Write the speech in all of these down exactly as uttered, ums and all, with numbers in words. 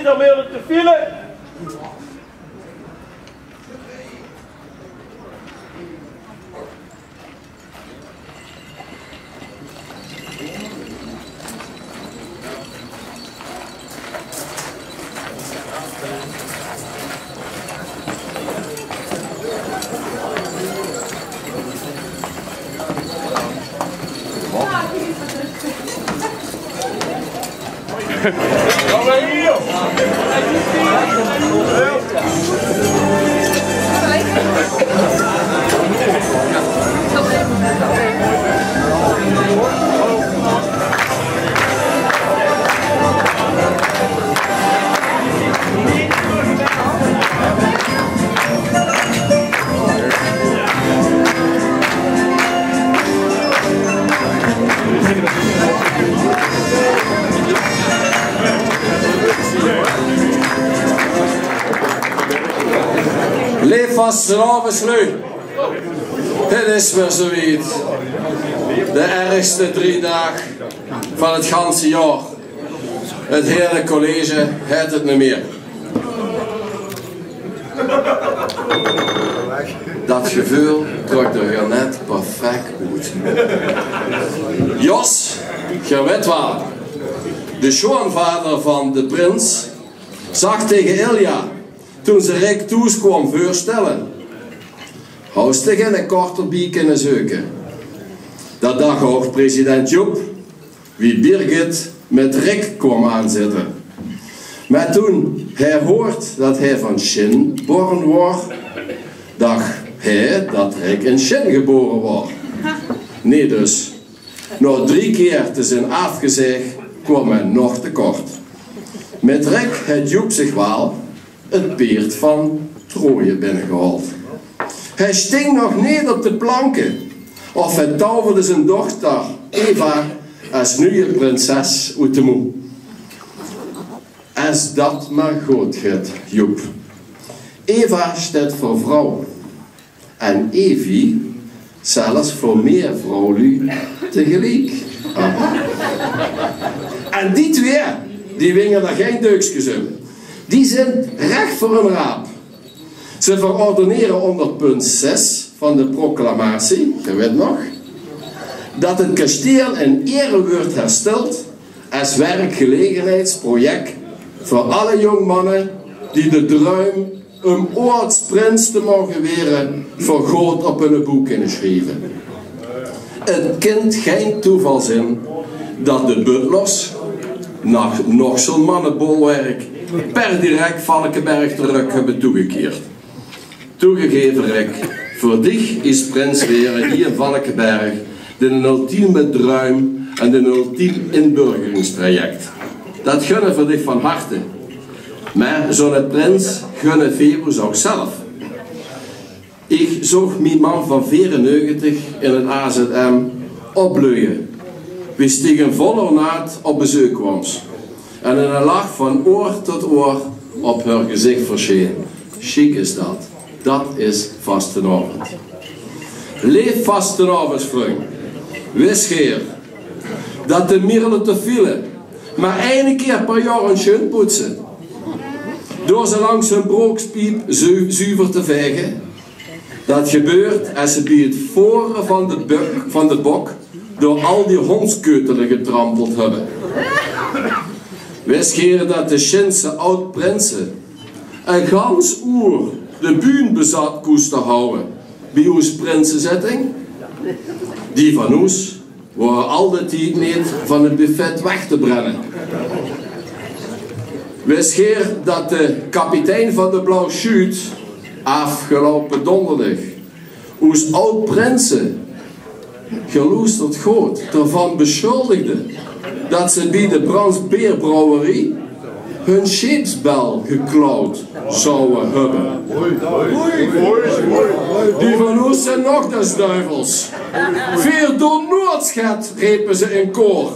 D'r mier te file. Leef vastelaoveslui, het is weer zoewied. De ergste drie daag van het ganse jaor. Het hele college het het neet mier. Dat geveul trök d'r weer net perfek oet. Jos, geer wet waal, de sjoonvader van de prins, zag tege Ilja, toen ze Rick thoes kwaam veurstelle: "Haws te gein korter bie kinne zeuke?" Dat dach ouch president Joep, wie Birgit mit Rick kwaam aanzitte. Mer toen hae hoort dat hae van Sjin boren waor, dach hae dat Rick in Sjin gebore waor. Nae dus. Nao drie kier te zeen aafgezaeg, kwaam hae nog te kort. Mit Rick haet Joep zich waal 't peerd van Troje binnegehaold. Hae sting nog neet op de planke of hae touverde zien dochter Eva es nuje prinses oet de moe. Es dat mer good geit, Joep. Eva steit veur vrouw en Evi zelfs veur mier vrouwluuj tegeliek. En die twee, die winge d'r gein deukskes um. Die zint rech veur 'n raap. Ze verordenere ónger punt zes van de proclamatie, geer wet nog, dat 't kasteel in ere wuurt hersteld es werkgelegenheidsproject veur alle jóng manne die de druim um oots prins te moge waere, veur good op hunne boek kinne sjrieve. 't Kint gein toeval zeen dat de butlers, nag nog zoe'n mannebolwerk, per direct Valkeberg trök höbbe toegekeerd. Toegegeve, Rick, veur dich is prins waere hie in Valkeberg den ultieme druim en den ultiem inburgeringstraject. Dat gunne v'r dich van harte. Mer zoe'n prins gunne veer us ouch zelf. Ich zoog mien mam van veerennegentig in 't A Z M opbleuje, wie s dich in vol ornaat op bezeuk kwaams en 'ne lach van oor tot oor op häör gezich versjeen. Sjiek is dat. Dat is vastelaovend. Leef vastelaovesvrung, wis geer dat de Mirlitophile mer eine kier per jaor hun sjunt poetse, door ze langs hun brookspiep zu-, zuver te vaege. Dat gebeurt es ze bie 't vore van de bök, van de bok door al die hondskeutele getrampeld höbbe. Wis geer dat de Sjinse aod-prinse e gans oer de bühn bezat kóste hawwe bie oes prinsezitting? Die van oes wore al de tied neet van 't buffet weg te brenne. Wis geer dat de kapitein van de Blauw Sjuut aafgeloupe donderdig oes aod-prinse, geer loestert good, d'rvan besjuldigde dat ze bie de Brands Beerbrouwerie hun sjeepsbel geklauwd zouwe höbbe. Die van oes zint nog des duivels. Veer doon noeats get, repe ze in koor.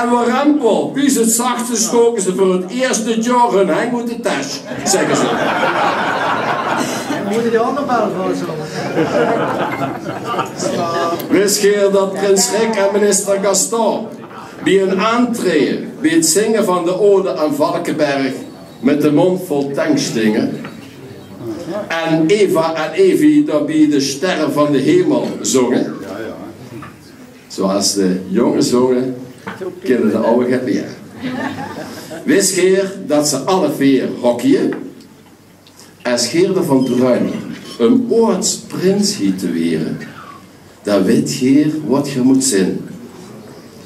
En warempel, wie ze 't zagte, stoke ze veur 't ieëst dit jaor hun heng oet de tes, zègke ze. Mótte die anger bel veur zo. Wis geer dat prins Rick en minister Gaston bie hun aantraeje, bie 't zinge van de ode aan Valkeberg, Mit de mónd vol tengstingen. En Eva en Evi daobie de sterre van de hemel zónge. Zoeas de jónge zónge, kinne de awwe get mieë. Wis geer dat ze alle veer hockeje? Es geer d'rvan druime um oeats prins hie te waere, dan wit geer wat geer mót zin.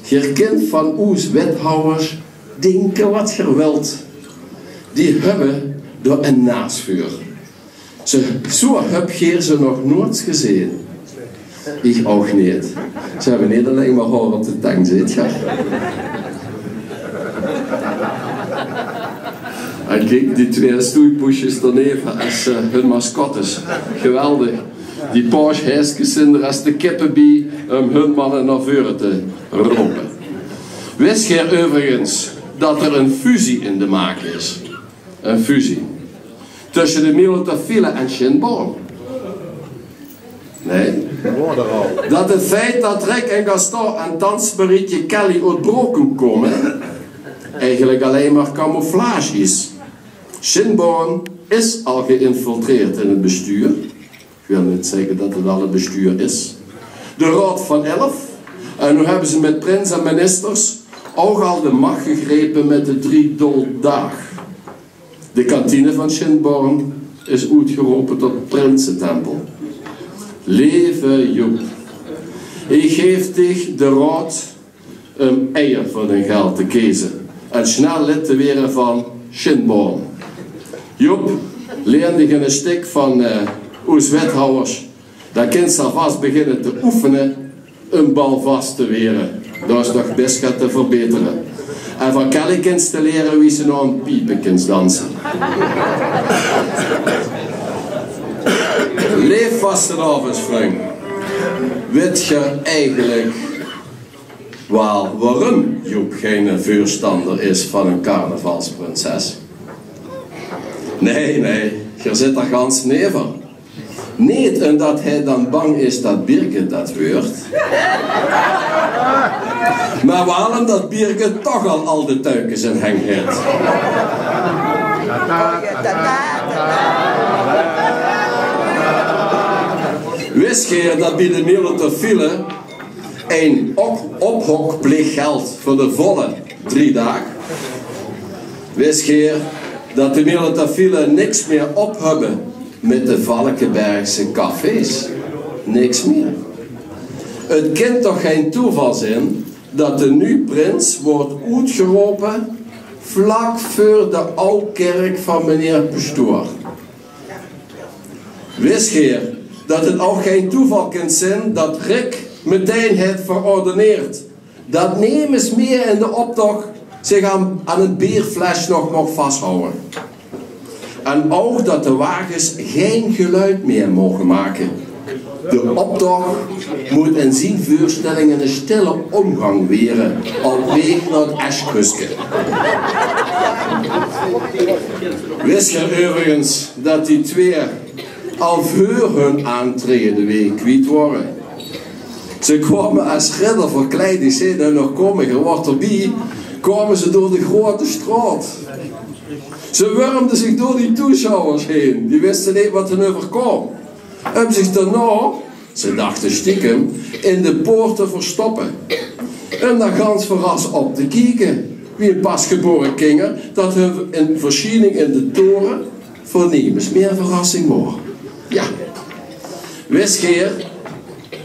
Geer kint van oes wethawwers dinke wat geer wilt. Die höbbe d'r ein naas veur. Ze, zoe höb geer ze nog noeats gezeen. Ich ouch neet. Ze höbbe neet allein mer haor op de teng, zeet geer. En kiek, die twee stoeipoesjes d'r neve es, eh, hun mascottes. Geweldig. Die paosheeskes zin d'r es de kippe bie um hun manne nao veure te rope. Wis geer euverigens dat d'r ein fusie in de maak is? Ein fusie tösse de Milotophile en Shinborn. Nae. Dat 't feit dat Rick en Gaston en tans Marietje Kelly oet Brokum kómme, eigelik allein mer camouflage is. Shinborn is al geïnfiltreerd in 't bestuur. Ich wil neet zègke dat 't al 't bestuur is. De Raod van Elf. En noe höbbe ze mit prins en ministers ouch al de mach gegrepe mit de drie doldaag. De kantine van Shinborn is oetgerope tot prinsetempel. Leve Joep, ich gaef dich de raod um eier veur dien geld te keze en snel lid te waere van Shinborn. Joep, leen dich ein stik van, eh, oes wethawwers, dan kins se alvas beginne te oefene um balvas te waere. Dao is nog bès get te verbaetere. En van Kelly kins te liere wie se nao ein piepe kins danse. Leef vastelaovesvrung, wit geer eigelik waal waorum Joep geine veurstander is van ein carnavalsprinses? Nae, nae, geer zit d'r gans never. Neet umdat hae dan bang is dat Birgit dat weurt, mer waal umdat Birgit toch al al de tuikes in heng haet. Wis geer dat bie de Milotophile ein op-, ophokplicht geldj veur de volle drie daag? Wis geer dat de Milotophile niks mieë op höbbe mit de Valkebergse cafés? Niks mieë. 't Kint toch gein toeval zin dat de nuuj prins weurt oetgerope vlak veur de aw kirk van meneer Pestoor? Wis geer dat 't ouch gein toeval kint zin dat Rick metein haet verordeneerd dat nemes mieë in de optoch zich aan, aan ein beerfles nog moch vashawwe? En ouch dat de wages gein geluid mieë moge make. De optoch mót in zien veurstelling eine stille ómgang waere op waeg nao 't Eschkruske. Wis geer euverigens dat die twee al veur hun aantraeje de waeg kwiet wore? Ze kwame es ridder verkleid, ich zeen hun nog kómme, geer waort d'rbie, kwame ze door de grote straot. Ze wurmde zich door die toesjouwers haer. Die wiste neet wat hun euverkaom. Um zich daonao, ze dachte stiekem, in de poort te verstoppe. Um dao gans verras op te kieke, wie ein pasgebore kinger, dat hun versjiening in de tore veur nemes mieë verrassing waor. Jao. Wis geer,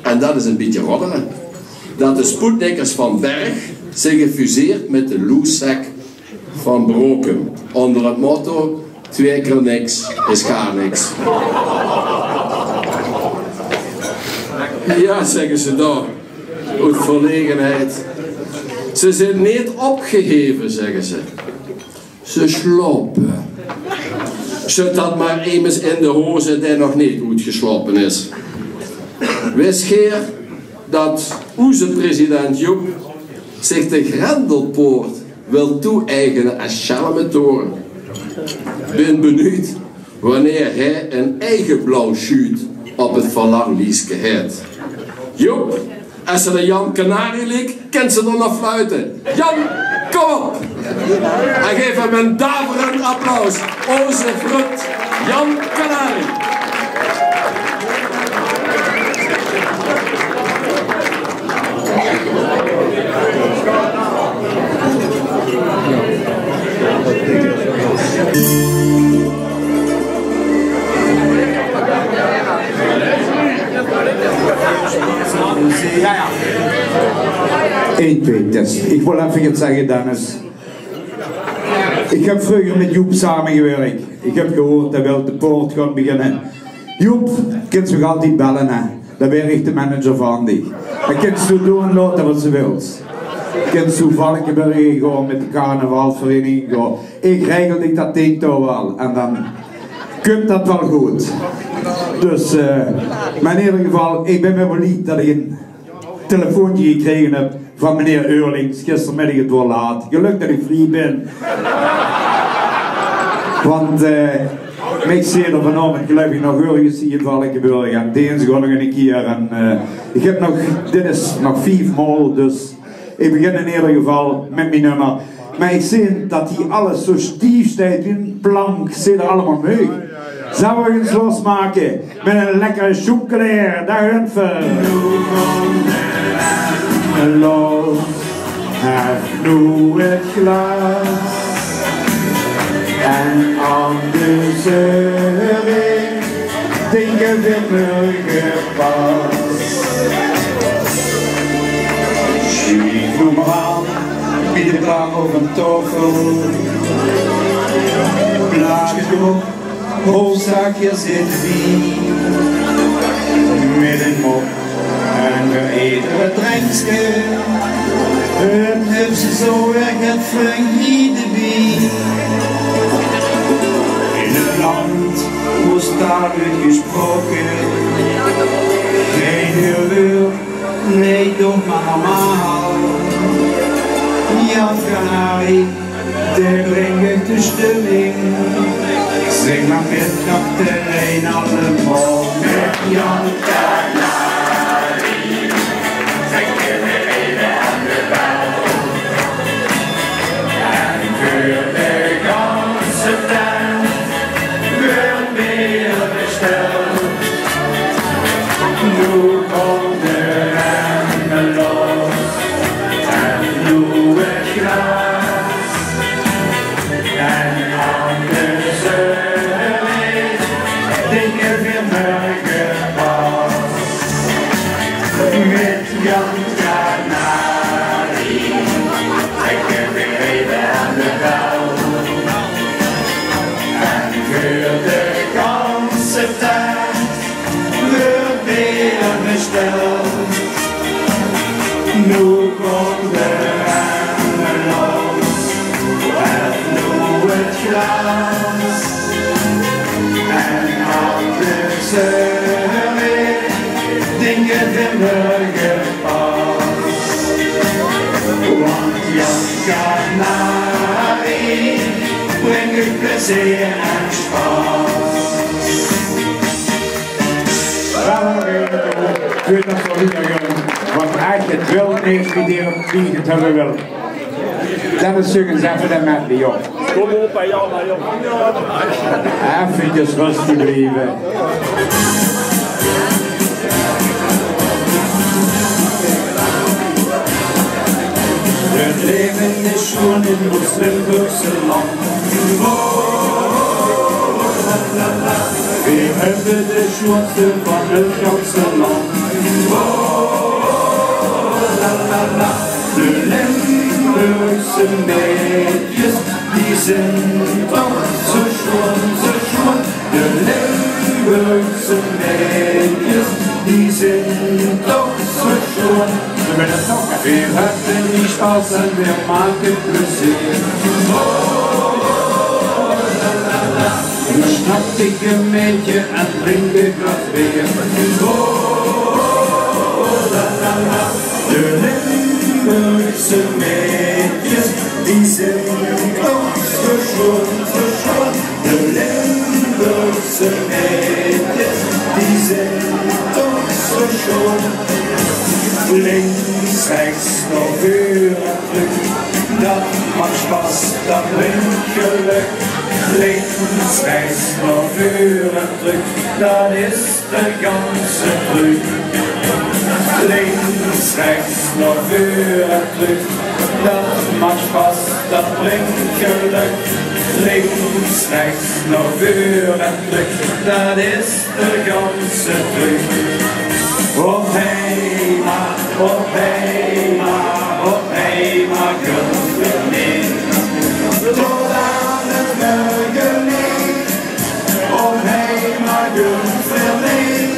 en dat is ein bietje roddele, dat de Sputnikkers van Berg zeen gefuseerd mit de Loesek van Brokum, ónger 't motto: twee kier niks is gaar niks. Jao, zègke ze dao, oet verlegenheid. Ze zeen neet opgeheve, zègke ze. Ze slaope. Zit dat mer emes in de hoze dae nog neet oetgeslaope is. Wis geer dat oze president Joep zich de Grendelpoort wil toe-eigene es sjelmetore? Bin benuujd wanneer hae ein eige blauw sjuut op 't verlanglieske haet. Joep, es se de Jan Kanarie liek, kins se d'r nao fluite. Jan! Kom op! En gaef häöm ein daverend applaus. Ózze vrund Jan Kanari. Ein, twee, test. Ich wil effe get zègke, Dennis. Ich höb vreuger mit Joep samegewirk. Ich höb gehuurd, dae wilt de poort gaon beginne. Joep, kins nog altied belle, hè? Dan waer ich de manager van dich. Dan kins doe doon en laote wat se wils. Kins doe Valkeberg gaon, mit de carnavalsvereniging gaon. Ich regel dich dat ding toch waal. En dan kump dat waal good. Dus, eh, mer in eder geval, ich bön waal bliej dat ich ein telefoontje gekrege höb van meneer Eurlings gistermiddig. Het woort laat. Gelök dat ich vrie bön. Want, eh, mich zeen d'r vanaovend, geluif ich, nog örges hie in Valkeberg. En deens gaon nog ein kier. En, eh, ich höb nog, dit is nog vief maol, dus ich begin in eder geval mit mien nummer. Mer ich zeen dat hie alles zo stief steit wie ein plank. Zeen d'r allemaol meug? Zölle v'r ins losmake mit ein lekkere sjoekeleer? Dao gaon v'r. Noe gaon v'r los. Höb noe het glaas. En aan de zeuring dinke v'r mörge pas. Sjuuf noe mer aan, bie de bar op ein taofel. Plaats noe op, hoofdzaak, hie zit wien. Mit ein mop en veur eder ein drenkske. Het hups, zo wirk het veur iedereen. In het land woort taal oetgesproke. Gein huurwuur, nae, doot mer normaal. Jan Kanari, dae bringk de stemming. Zing mer mit, kapitein, allemaol mit Jan Kanari. En veur de ganse tent weurt beer besteld. Noe gaon de remme los en noe het glaas. En aan de zeuring dinke v'r mörge pas. Mit Jan Kanari, ich höb weer eder aan de bel. En veur de ganse tent weurt beer besteld. Noe gaon de remme los, en noe het glaas. En aan de zeuring dinke v'r mörge pas. Want Jan Kanari bringk plezeer en spas. Bravo, good dat v'r hie zeen. Want ech, het wilt neet studere wie het höbbe wil. Laot ós zögge, effe de medley, jóng. Kom op, hè, Jan, hè, jóng. Effekes röstig blieve. Het laeve is sjoon in ós Limburgse land. Veer höbbe de sjoonste van het ganse land. De Limburgse maedjes, die zeen toch zo sjoon, zo sjoon. De Limburgse maedjes, die zeen toch zo sjoon. Veer höbbe hie spas en veer make plezeer. Noe snap ich ein maedje en drink ein glaas beer. De Limburgse maedjes, die zeen toch zo sjoon, zo sjoon. De Limburgse maedjes, die zeen toch zo sjoon. Links, rechts, nao veur en trök. Dat maak sjpas, dat bringk gelök. Links, rechts, nao veur en trök, dat is de ganse truc. Links, rechts, nao veur en trök, dat maak sjpas, dat bringk gelök. Links, rechts, nao veur en trök, dat is de ganse truc. Op heima, op heima, op heima, gulp veur mich. Tot aan het mörgelicht. Op heima, gulp veur mich.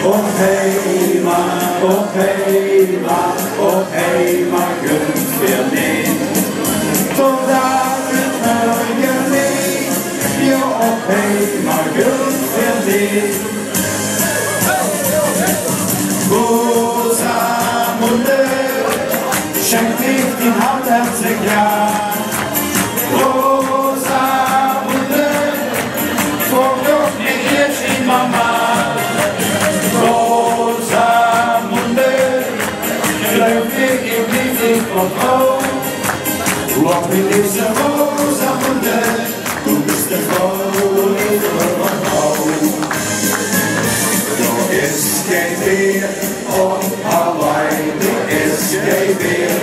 Op heima, op heima, op heima, gulp veur mich. Tot aan het mörgelicht. Jao, op heima, gulp veur mich. Rosamunde, schenk mich dien Hart, herzlich, ja. Rosamunde, vraog doch neet eers aan mama. Rosamunde, geluif mich, ich blief dich getrouw. Laot mich dees Rosamunde, doe bis de vrouw, ich wil van vrouw. Dao is gein weer op Hawaï, dao is gein weer.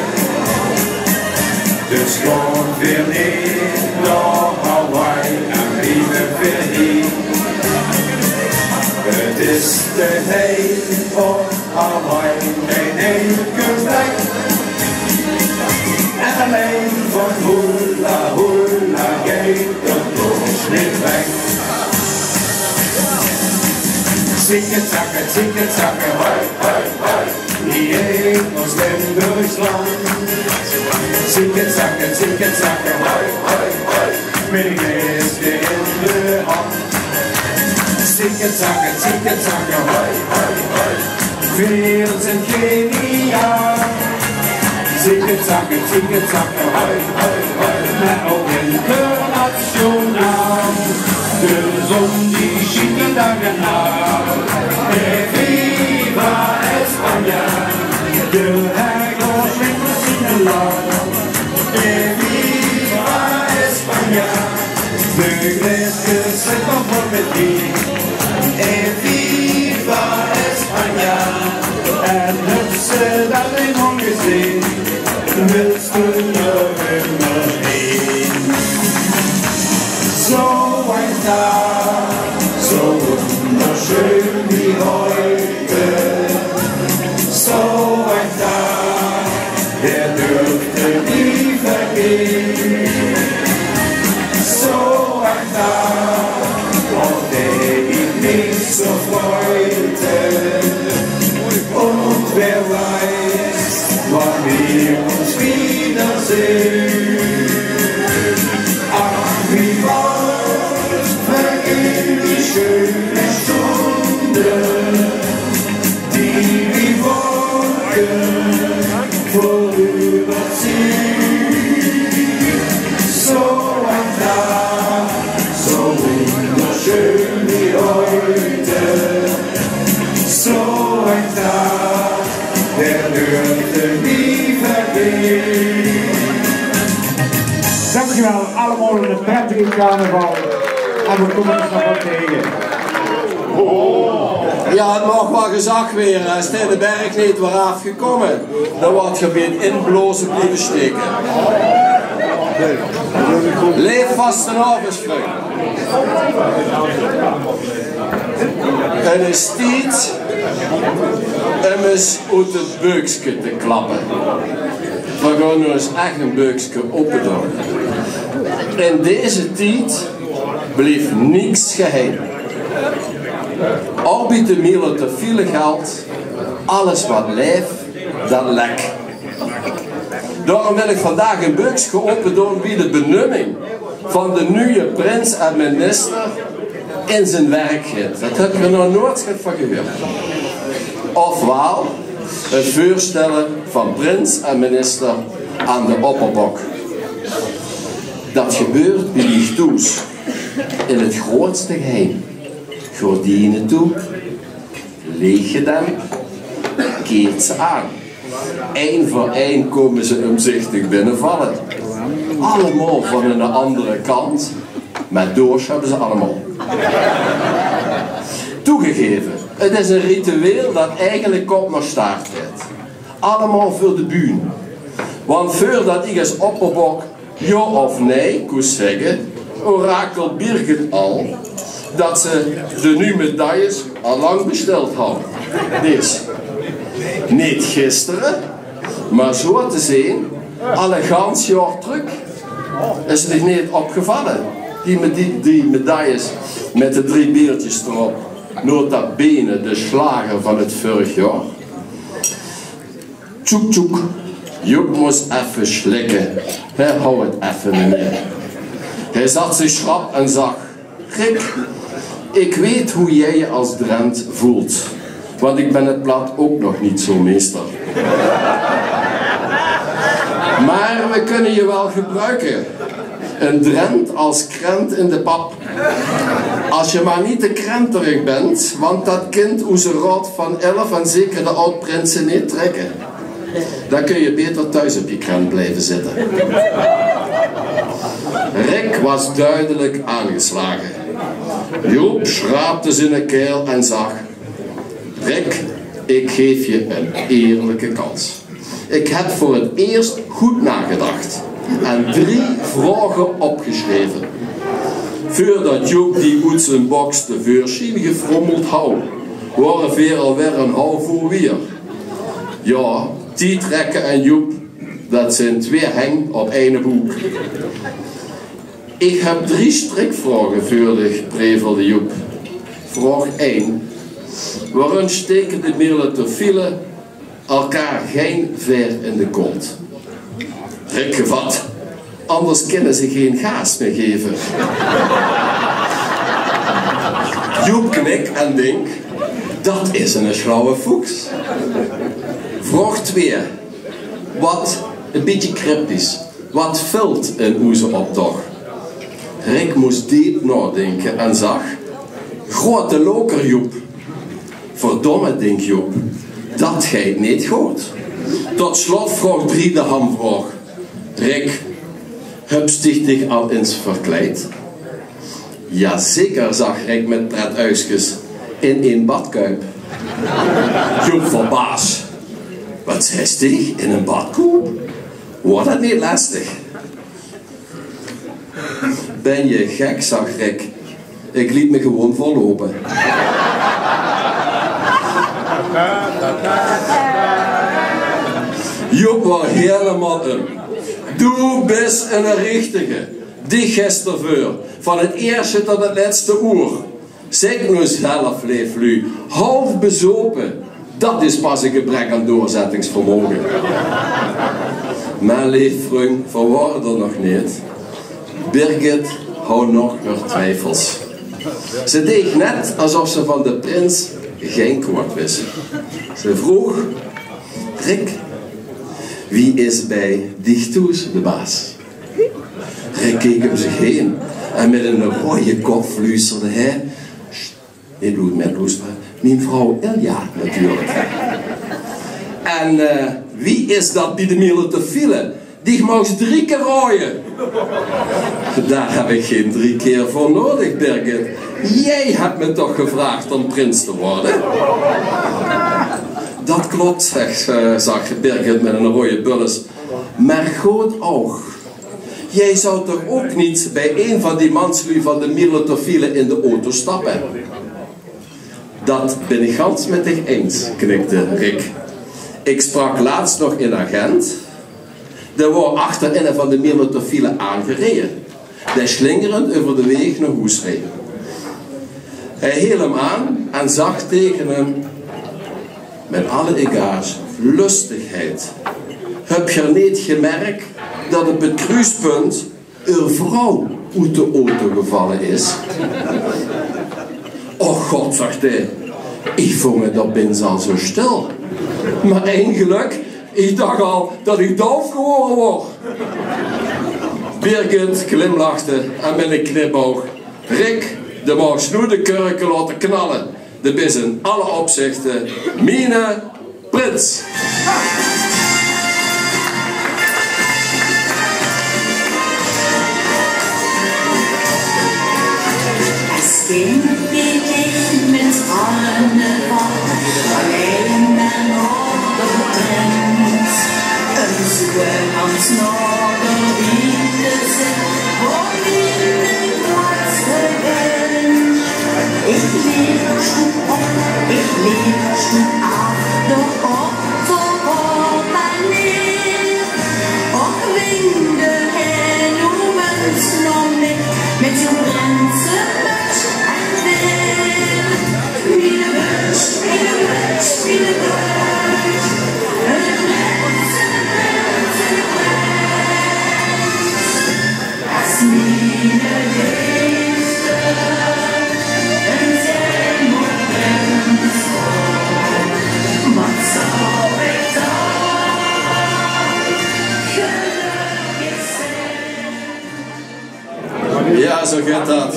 Dus gaon veer neet nao Hawaï en blieve veer hie. Het is te heet op Hawaï, gein inkel plek. En allein van hula hula geit de dorst neet weg. Tjikke tjakke, tjikke tjakke, hoi, hoi, hoi. Hie in ós Limburgs land. Tjikke tjakke, tjikke tjakke, hoi, hoi, hoi. Mit ein glaeske in de hand. Tjikke tjakke, tjikke tjakke, hoi, hoi, hoi. Veer zeen geniaal. Tjikke tjakke, tjikke tjakke, hoi, hoi, hoi. Mer ouch internationaal. De zon die sjient de daag nao. E viva España. De herfs klinkt in 't land. E viva España. De glaeskes zitte vol mit wien. E viva España. En höbs se dat einmaol gezeen, wils se d'r ummer heen. Zo ein Tag, zo wunderschön wie heute. So ein Tag, der dürfte nie vergehen. So ein Tag, auf den ich mich so freute. Und wer weiß, wann wir uns wiedersehen. Ach, wie bald vergehen die schönen Stunden, die wie Wolken vorüberziehen. So ein Tag, so wunderschön wie heute. So ein Tag, der dürfte nie vergehen. Dankjewel allemaol, ein prettige carnaval. En veer kómme ós nog waal taenge. Jao, 't maag waal gezag waere, es geer de berg neet waert aafgekómme, dan waert geer bie 't inblaoze blieve sjteke. Leef vastelaovesvrunj. 't Is tied um ins oet 't beukske te klappe. Veer gaon noe ins ech e beukske ope doon. In deze tied blief niks geheim. Ouch bie de Miele te Viele gelt: alles wat leef, dat lek. Daorum wil ich vandaag e beukske ope doon wie de benumming van de nuje prins en minister in zien werk geit. Dao höb ich nog noeats get van gehuurd. Ofwaal, 't veurstelle van prins en minister aan de opperbok. Dat gebeurt bie mich thoes in 't groeatste geheim. Gordiene toe, leechgedemp, kaerse aan. Ein veur ein kómme ze ómzichtig binnevalle. Allemaol van 'ne andere kant, mer doors höbbe ze allemaol. Toegegeve, 't is e ritueel dat eigelik kop nao staart geit. Allemaol veur de bühne. Want veurdat ich es opperbok jao of nae kós zègke, orakelt Birgit al dat ze de nuuj medailles al lang besteld haw. Dus, neet gistere, mer zoe te zeen, al e gans jaor trök. Is 't dich neet opgevalle? Die, die, die medailles mit de drie beertjes d'rop. Nota bene de sjlager van 't vörig jaor. Tjoek, tjoek. Joep mós effe slikke. Hae haw 't effe neet. Hae zat zich sjrap en zag: "Rick, ik weet hoe jij je als Drent voelt. Want ik ben het plat ook nog niet zo meester. Maar we kunnen je wel gebruiken. Een Drent als krent in de pap. Als je maar niet te krenterig bent, want dat kint oze Raod van Elf en zeker de oud-prinse neet trekke. Dan kun je beter thuis op je krent blijven zitten." Rick was duidelijk aangeslagen. Joep sjraapde ziene kael en zag: "Rick, ik geef je een eerlijke kans. Ik heb voor het eerst goed nagedacht en drie vragen opgeschreven." Veurdat Joep die oet zien boks te veursjien gefrommeld haw, waore veer alweer 'n haof oer wiejer. Jao, tiedrekke en Joep, dat zeen twee heng op eine boek. "Ik heb drie strikvragen veur dich," prevelde Joep. "Vraog ein: waarom steken de Myrletophile elkaar geen veer in de kont?" Rick gevat: "Anders kinne ze geen gaas mee geve." Joep knik en dink: "Dat is 'ne sjlauwe foeks." Vraog twee: wat, e bietje cryptisch, wat vilt in oze optoch? Rick mós deep naodinke en zag: "Grote loker, Joep." "Verdomme," dink Joep, "dat geit neet good." Tot slot vraog drie de hamvraog: "Rick, höbs dich dich al ins verkleid?" "Jazeker," zag Rick mit pret uigskes, "in ein badkuip." Joep verbaas: "Wat zaes dich? In ein badkoep? Waor dat neet lestig?" "Ben je gek," zag Rick. "Ik liet me gewoon vollopen." Joep waor hielemaol um. "Doe bis 'ne richtige. Dich geis d'rveur. Van 't eerste tot 't lètste oer. Zèk noe zelf, leef luuj, haof bezope, dat is pas e gebrek aan doorzettingsvermoge." Mer leef vrung, veer waore d'r nog neet. Birgit haw nog häör twiefels. Ze deeg net esof ze van de prins gein kwaod wis. Ze vroog: "Rick, wie is bij dich thoes de baas?" Rick keek um zich heen en mit 'ne roeje kop fluusterde hae: "Sst, neet loed mitloestere, mien vrouw Ilja natuurlik." "En, eh, wie is dat bie de Myrletophile? Dich maags drie kier raoje." "Daar heb ik geen drie keer voor nodig, Birgit. Jij hebt me toch gevraagd om prins te worden?" "Dat klopt," zag, eh, zag Birgit mit 'ne roeje bulles. "Mer good ouch. Jij zou toch ook niet bij een van die mansluuj van de Myrletophile in de auto stappen?" "Dat bin ich gans mit dich eins," knikde Rick. "Ik sprak laatst nog 'nen agent. Dae waor achter inne van de Myrletophile aangereje, dae slingerend euver de weeg nao hoes reej. Hae heel 'm aan en zag tege 'm: 'Met alle egards, lustigheid, höb geer neet gemerk dat op 't kruuspunt eur vrouw oet de auto gevalle is?'" "Och god," zag dae, "ich vong 't dao binne al zo stil. Mer ein gelök, ich dach al dat ich daof gewore waor." Birgit glimlachte en mit 'ne knipoog: "Rick, de maags noe de kurke laote knalle. De bis in alle opzichte miene prins." Mit alle allein mer nao de prins. Ens weer ans nao de witte zit, wo in de plaats gewend. Ich leef stoet op, ich leef stoet aaf, de opferpapa leef. Och, winde, hè, noe ens nao mich, mit zo'n prinsemöts en veer. Miene wunsch, miene wunsch, miene wunsch. Ein prinsemöts en veer. Es miene leefste, ein zeemoedprins. Wat zou ich dan gelökkig zeen. Jao, zoe geit dat.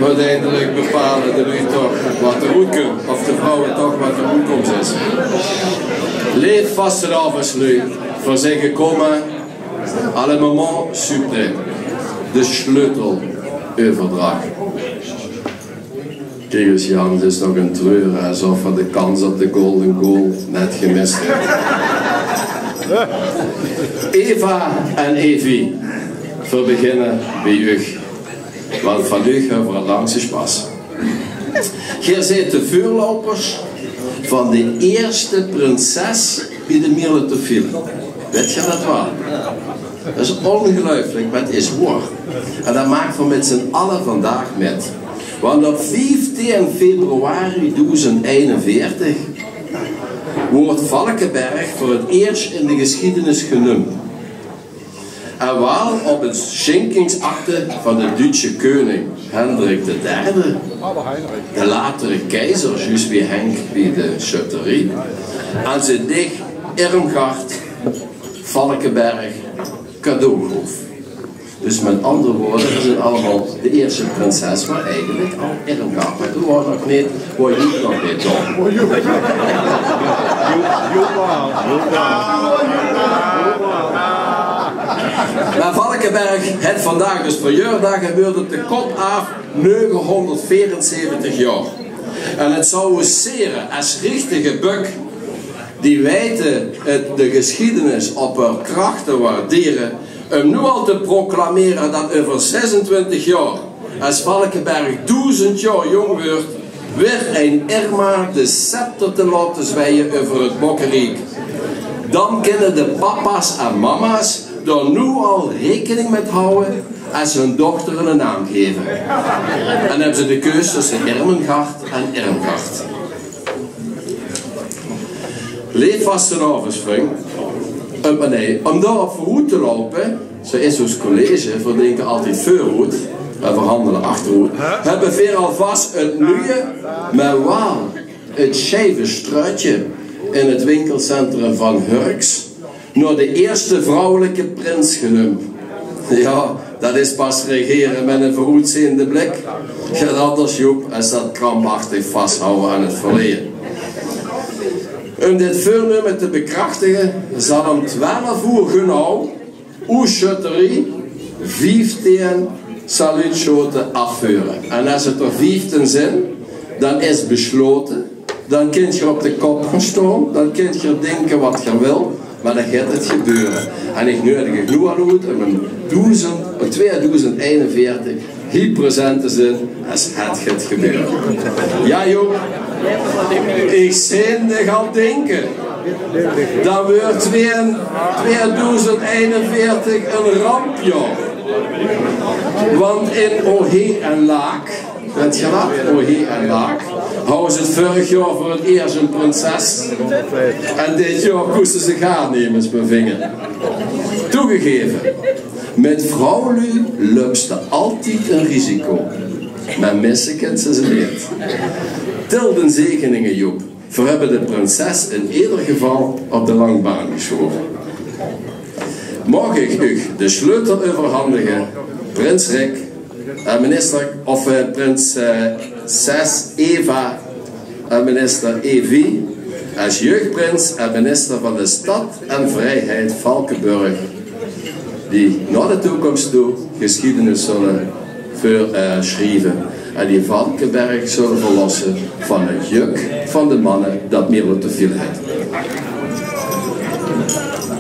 Oeteindelik bepaole de luuj toch wat d'r oetkump, of de vrouwe toch wat d'r oetkump is. Leef vastelaovesluuj, veer zègke: kóm mer, à le moment suprême, de sleuteleuverdrach. Kiek ens, Jan is nog aan 't treure, esof v'r de kans op de golden goal net gemis höbbe. Eva en Evi, veer beginne bie uch. Want van uch höbbe v'r 't langste spas. Geer zeet de veurlopers van de ierste prinses bie de Mierletophile. Wèt geer dat waal? Dat is óngeluifelik, mer 't is waor. En dat make v'r mit z'n alle vandaag mit. Want op vieftieën februari doezend einenveertig woort Valkeberg veur 't iers in de gesjiedenis geneump. En waal op 'n schinkingsakte van de Duutse keuning Hendrik de derde, de latere keizer, zjus wie Henk bie de sjötterie, aan zien nicht Irmgard Valkeberg cadeau goof. Dus mit anger wäörd, veer zeen allemaol, de ierste prinses waor eigelik al Irmgard. Mer toen waor nog neet, waor Joep nog neet dao. Mer Valkeberg haet vandaag dus verjaordaag en weurt op de kop aaf negenhonderdveerenzeventig jaor. En 't zou oes zere es richtige Bök, die weite 't, de gesjiedenis op häör krach te waardere, um noe al te proclamere dat euver zesentwintig jaor, es Valkeberg doezend jaor jónk weurt, weer ein Irma de scepter te laote zweie euver 't Bokkeriek. Dan kinne de papa's en mama's dao noe al rekening mit hawwe es ze hun dochter 'ne naam geve. En höbbe ze de keus tösse Irmengard en Irmgard. Leef vastelaovesvrung, um, nae, um dao op veuroet te loupe, zoe is oes college, veer dinke altied veuroet en veer handele achteroet, höbbe veer alvas 't nuje, mer waal 't sjeive struutje in 't winkelcentrum van Hurks nao de ierste vrouwelike prins geneump. Jao, dat is pas regere mit 'ne veuroetzeende blik. Get anders, Joep, es dat krampachtig vashawwe aan 't verleje. Um dit veurneume te bekrachtige, zal um twelf oer genauw oes sjötterie vieftieën saluutsjote aafveure. En es 't d'r vieftieën zeen, dan is beslote, dan kint geer op de kop gaon staon, dan kint geer dinke wat geer wilt, mer dan geit 't gebeure. En ich neudig uch noe al oet um in doezend, tweedoezend einenveertig hie present te zeen es 't geit gebeure. Jao, Joep, ich zeen dich al dinke. Dan weurt twee, tweedoezend einenveertig ein rampjaor. Want in Ohe en Laak, wèt geer dat? Ohe en Laak, hawwe ze 't veurig jaor veur 't iers ein prinses. En dit jaor kóste ze gaar nemes mie vinge. Toegegeve, mit vrouwluuj löps te altied ein risico. Mer misse kins se ze neet. Tel de zegeninge, Joep. Veer höbbe de prinses in eder geval op de langbaan gesjove. Maag ich uch de sjleutel euverhandige, prins Rick, eh, minister, of, eh, prinses Eva, eh, minister Evi, es jeugprins en minister van de Stad en Vrijheid Valkeberg, die nao de toekóms toe gesjiedenis zulle veur, eh, sjrieve. en die Valkeberg zulle verlosse van 't juk van de manne dat Mierlo te viel haet.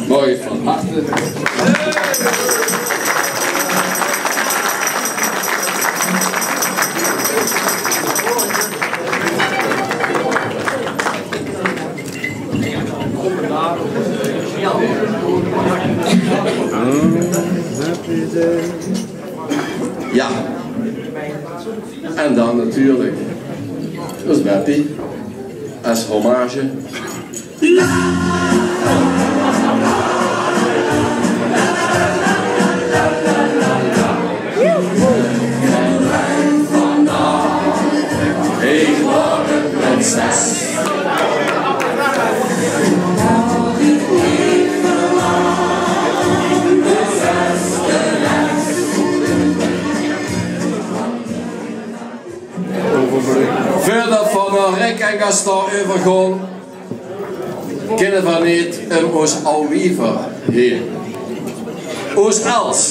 Mooi, van harte. Ja. En dan natuurlik, dat is Beppie, es hommage. Veurdat v'r nao Rick en Gaston euvergaon, kinne v'r neet um oos aw wiever heen. Oos Els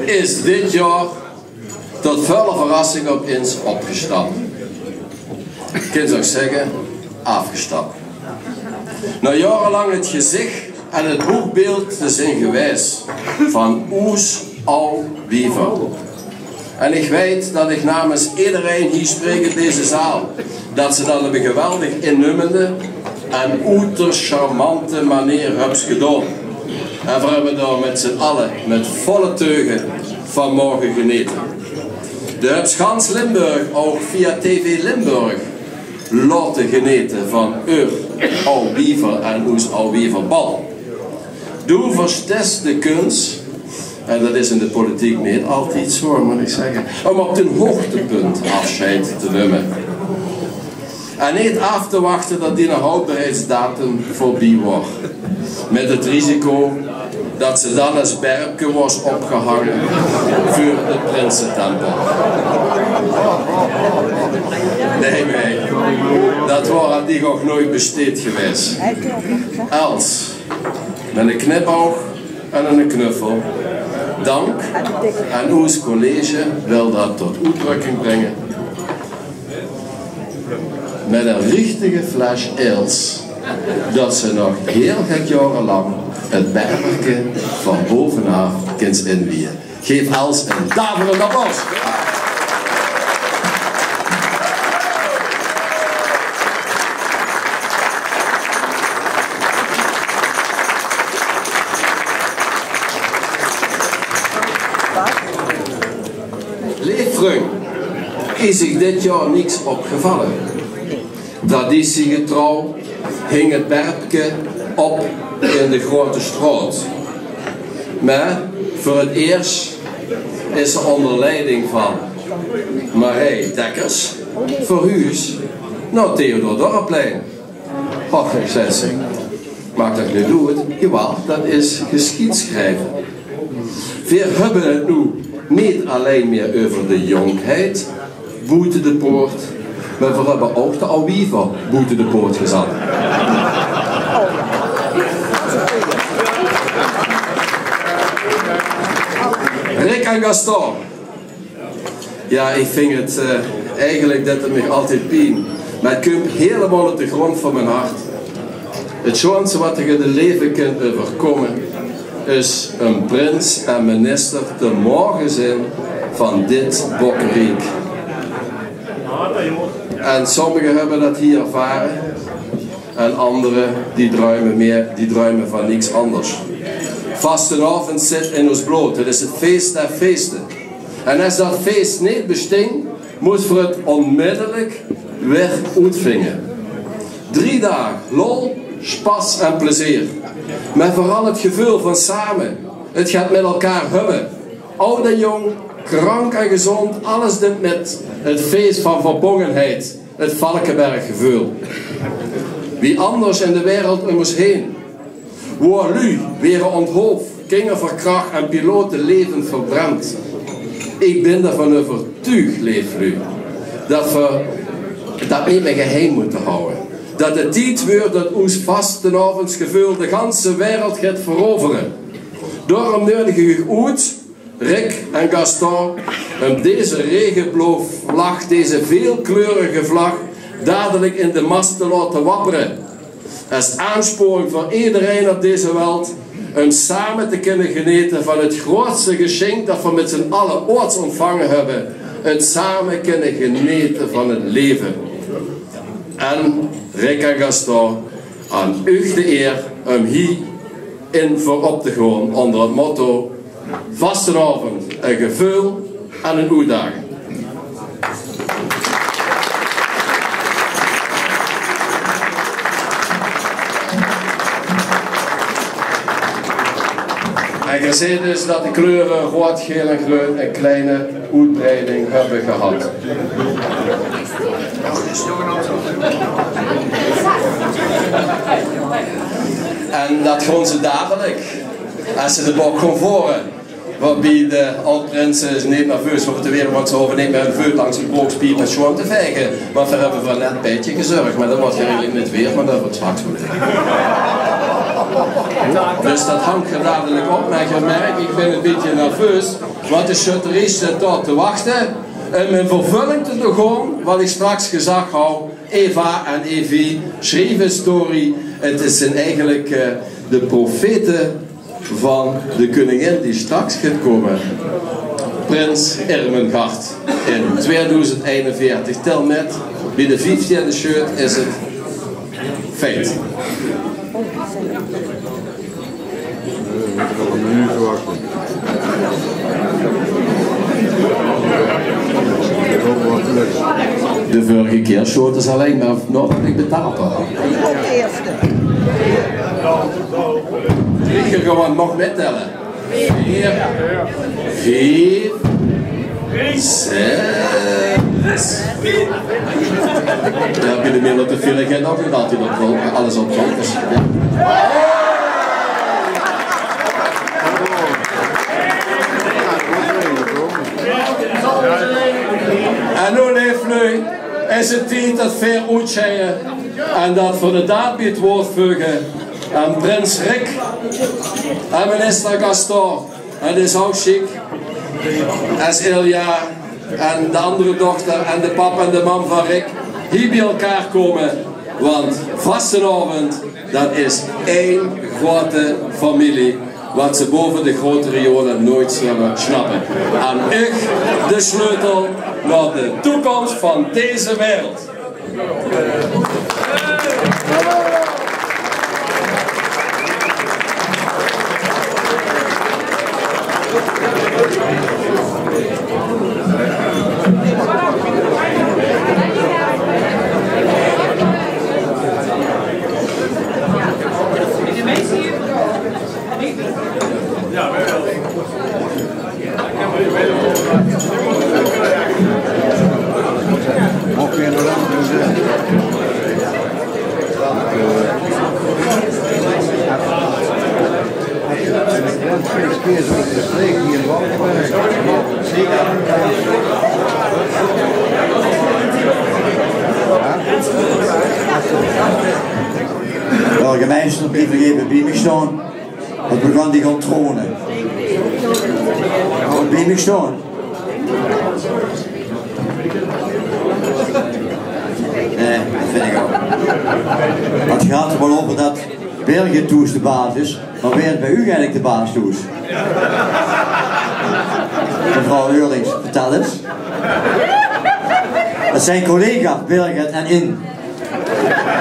is dit jaor tot vulle verrassing op ins opgestap. Kins ouch zègke, aafgestap. Nao jaorelang 't gezich en 't boegbeeld te zeen gewaes van oos aw wiever. En ich weit dat ich namens ederein hie spreek in deze zaal, dat se dat op ein geweldig innummende en oeters charmante maneer höbs gedaon. En veer höbbe dao mit z'n alle mit volle teuge van moge genete. De höbs gans Limburg ouch via T V Limburg laote genete van eur aw wiever en oos aw wieverbal. Doe verstes de kuns, en dat is in de politiek neet altied zoe, mót ich zègke, um op dien hoogtepunt aafsjeid te numme. En neet aaf te wachte dat diene houdbaarheidsdatum veurbie waor. Mit 't risico dat se dan es berpke waors opgehange veur de prinsetempel. Nae, nae. Dat waor aan dich ouch noeit besteed gewaes. Els, mit eine knipoug en eine knuffel. Dank. En oos college wil dat tot oetdrökking bringe. Mit ein richtige fles Els, dat se nog hiel get jaore lang 't berpke van bove-aaf kins inwieë. Gaef Els ein daverend applaus. Leef vrung, is uch dit jaor niks opgevalle? Traditiegetrouw hing 't berpke op in de Grote Straot. Mer veur 't iers is ze ónger leiding van Marij Dekkers verhuus nao Theodor Dorpplein. Och, ich zèk, maak uch neet doed. Jawaal, dat is gesjiedsjrieve. Veer höbbe 't noe neet allein mieë euver de jónkheid boete de poort, mer veer höbbe ouch de aw wiever boete de poort gezat. Rick en Gaston. Jao, ich vinj 't, eh, eigelik deit 't mich altied pien. Mer 't kump hielemaol oet de grónd van mien hart. 't Sjoonste wat dich in 't laeve kint euverkómme, is ein prins en minister te moge zeen van dit bokkeriek. En sommige höbbe dat hie ervare. En andere, die druime mieë, die druime van niks anders. Vastenaovend zit in ós blood. 't Is 't fees der feeste. En es dat fees neet besting, mótte veer 't ónmiddellik weer oetvinge. Drie daag lol, spas en plezeer. Mer veural 't geveul van same. 't Get mit elkaar höbbe. Aud en jónk, krank en gezónd, alles deit mit. 't Fees van verbóngenheid. 't Valkeberggeveul. Wie anders in de wereld um ós heen, woa luuj waere ónthoof, kinger verkrach en pilote laevend verbrand. Ich bin d'rvan euvertuug, leef luuj, dat veer dat neet mieë geheim mótte hawwe. Dat 't tied weurt dat ós vastenaovendsgeveul de ganse wereld geit verovere. Daorum nuuedig ich uch oet, Rick en Gaston, um deze regenboogvlag, deze veelkleurige vlag, dadelijk in de mast te laten wapperen. Als aansporing voor iedereen op deze wereld, um samen te kunnen genieten van het grootste geschenk dat we met z'n allen ooit ontvangen hebben. Het samen kunnen genieten van het leven. En Rick en Gaston, aan uch de eer um hie in voorop te gaan onder het motto: Vastenaovend, een geveul en een oetdaging. En ge zeet dus dat de kleuren rood, geel en groen een kleine oetbreiding hebben gehad. En dat gaon ze dadelijk, als ze de bok gaon voeren. Waarbij de aod-prinse is neet nerveus hoeven te waere, want ze hoeven neet met hun veut langs de brookspiep en sjoon te vege. Want veer hebbe veur net petje gezörg, maar dat waert geregeld mit weer, maar dat waert straks waal. Dus dat hangt ge dadelijk op, maar ge merkt, ik bin een bietje nerveus, want de sjötterie steit dao te wachte um in vervulling te gaon wat ik straks gezag haw. Eva en Evi, schrief historie. Het is, zijn eigenlijk, eh, de profete van de koningin die straks gaat komen. Prins Ermengarde in tweeduizend eenenveertig. Tel met, bij de vieftien sjeut is het feit. De vorige keer sjoot ze alleen maar nog dat ik betaald had. Drie keer gewoon nog mittellen. Veer, vief, zes. Ja, binnen minder te veel, ik heb ook nog altijd op alles op. Dus, ja. En noe, leef lui, is het tied dat veer oetsjeie en dat veer de daad bij het woord veuge aan prins Rick en minister Gaston. Het is ouch sjiek es Ilja en de andere dochter en de pap en de mam van Rick hie bij elkaar komen, want vastenaovend, dat is één grote familie, wat ze boven de grote riolen nooit zullen snappen. Aan uch de sleutel naar de toekomst van deze wereld. Burgemeister, blief effe bie mich staon. Want veer gaon die gaon troone. Gaot bie mich staon. Nae, dat vind ik ouch. Want ge had 't waal euver dat Birgit thoes de baas is, maar wae is bij uch eigelik de baas thoes? Mevrouw Eurlings, vertel eens. Dat zijn collega's, Birgit en In.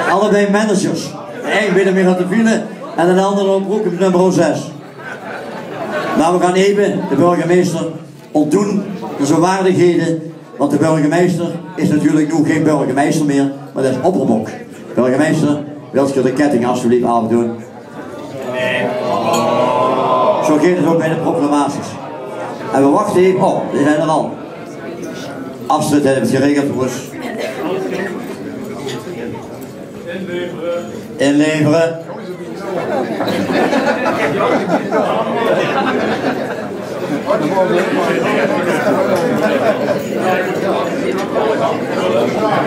Allebei managers. De ein bij de Merel de Ville en de andere op broek op nummer zes. Maar we gaan even de burgemeester ontdoen van zijn waardigheden, want de burgemeester is natuurlijk nu geen burgemeester meer, maar dat is opperbok. Burgemeester, wilt ge de ketting alsjeblieft afdoen? Zo gaat het ook bij de proclamaties. En we wachten even. Oh, die zijn er al. Astrid heeft het geregeld, jongens. Inleveren.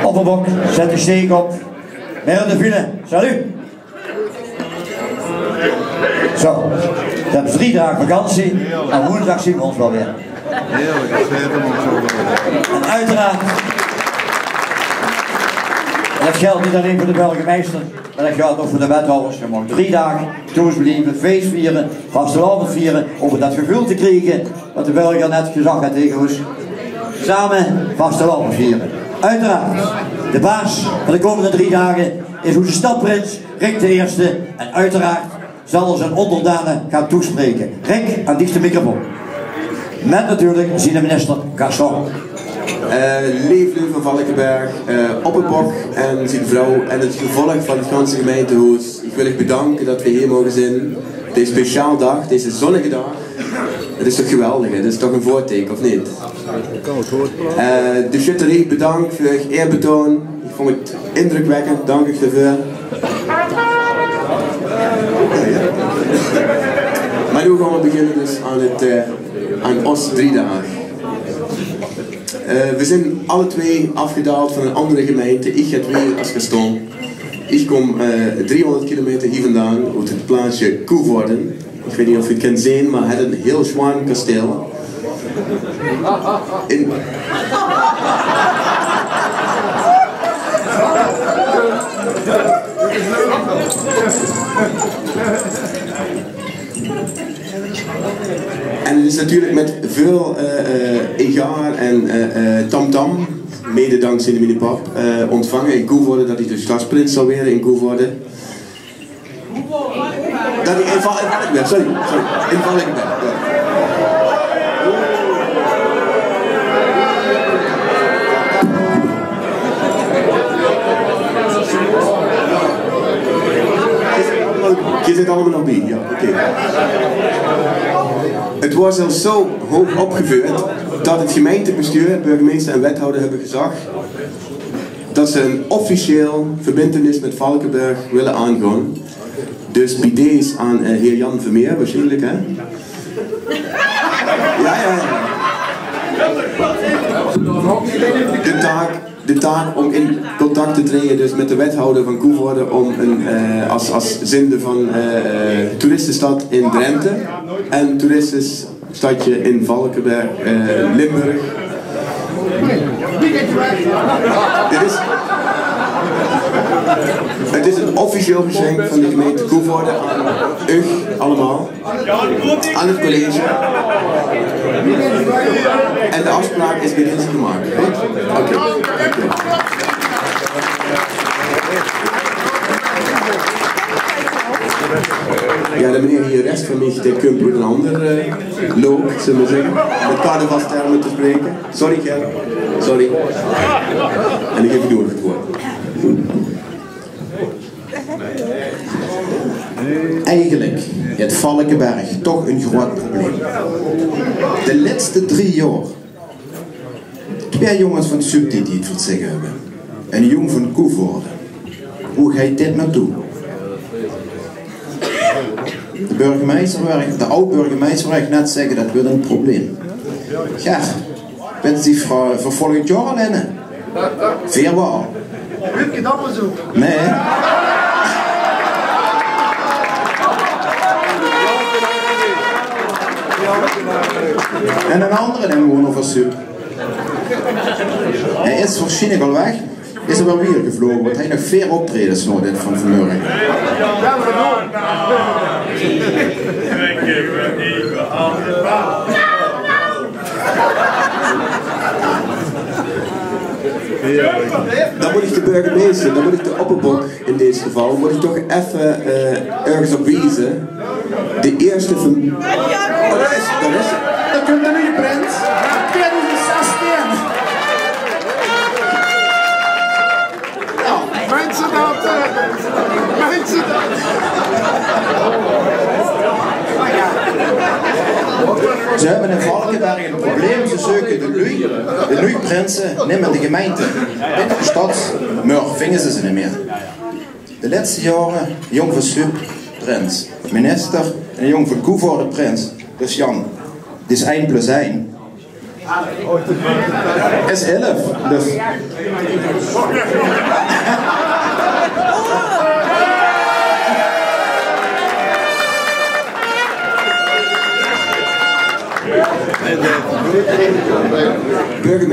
Opperbok, zet de steek op. Merel de Ville, salut. Zo, dan hebben we drie dagen vakantie. En woensdag zien we ons wel weer. En oeteraard, en det geldj neet allein veur de burgemeister, mer det geldj ouch veur de wethawwers. Geer maag drie daag thoes blieve, fees viere, vastelaovend viere, óm det geveul te kriege waat de burger net gezag haet taenge ós. Same vastelaovend viere. Oeteraard, de baas van de kómmende drie daag is ózze stadprins Rick d'n Ierste. En oeteraard zal 'r zien óngerdane gaon toespraeke. Rick, aan dich de microfoon. Mèt natuurlik ziene minister Gaston. Eh, leef luuj van Valkeberg, eh, Oppebok en zien vrouw en 't gevolg van 't ganse gemeintehoes. Ich wil uch bedanke det v'r hie moge zeen. Dees speciaal daag, deze zonnige daag. 't Is toch geweldig, hè? Det is toch ein veurteike, of neet? Eh, de sjötterie, bedank veur 't eerbetoon. Ich vónj 't indrökwèkkend, dank uch daoveur. Mer noe gaon v'r beginne dus aan 't, eh, aan ós drie daag. Eh, v'r zeen alle twee aafgedaald van ein anger gemeinte. Ich get wiejer es Gaston. Ich kóm, eh, driehóngerd kilometer hie vandaan, oet 't plaatsje Coevorden. Ich weit neet of geer 't kènt zeen, mer 't haet ein hieël sjoean kasteel. In... En 't is natuurlik mèt väöl, eh, eh, egaar en, eh, eh, tamtam, mede dankzij miene pap, eh, óntvange in Coevorden, det ich dus stadsprins zal waere in Coevorden. Det ich in Val-, in Valkeberg, sorry, sorry. In Valkeberg, jao. Geer zeet allemaol nog bie, jao, oké. 't Waor zelfs zo hoog opgeveurd det 't gemeintebestuur, burgemeister en wethouder höbbe gezag det ze ein officieel verbintenis mèt Valkeberg wille aangaon. Dus bie dees aan, eh, heer Jan Vermeer waarsjienlik, hè? Jao, jao, jao. De taak, de taak óm in contact te traeje dus mèt de wethouder van Coevorden óm ein, eh, es, es zinde van, eh, eh, toeristestad in Drenthe en toeristisch stadje in Valkeberg, eh, Limburg. Dit is, 't is ein officieel gesjenk van de gemeinte Coevorden aan uch allemaol, aan 't college. En de aafspraok is bie dees gemaak. Good? Oké. Oké. Jao, de meneer hie rechts van mich, dae kump oet ein anger, eh, look, zölle v'r zègke. 't Carnavalsterme te spraeke. Sorry, Ger. Sorry. En ich gaef door 't waord. Eigelik haet Valkeberg toch ein groeat probleem. De lètste drie jaor Twieë jónges van Subtiet die 't veur 't zègke höbbe. Eine jóng van Coevorden. Wie geit dit nao toe? De burgemeister, de aw-burgemeister, huuer ich net zègke, det weurt ein probleem. Jao, wèt geer, veur, veur volgend jaor al eine? Veer waal. Wèt geer det waal zo? Nae. En eine angere, dae mót nog veur Sub. Hae is waarsjienlik al weg. Is 'r waal weer gevloge, want hae haet nog veer optraejes nao dit van vanmorge. Dan mót ich de burgemeister, dan mót ich de opperbok in dit geval, mót ich toch effe, eh, örges op wieze. De ierste van... Oh, dao is 'r, dao is 'r. Dao kump de nuuje prins. Twieëdoezend zestien. Jao, minse, det, eh, minse, det. Ze höbbe in Valkeberg ein probleem. Ze zeuke de luuj, de luuj prinse, neet in de gemeinte. Binnen de stad, mer vinge ze ze neet mieë. De lètste jaore, jóng van Sub, prins. Minister, en jóng van Coevorden, prins. Dus Jan, dus ein plus ein is elf. Dus.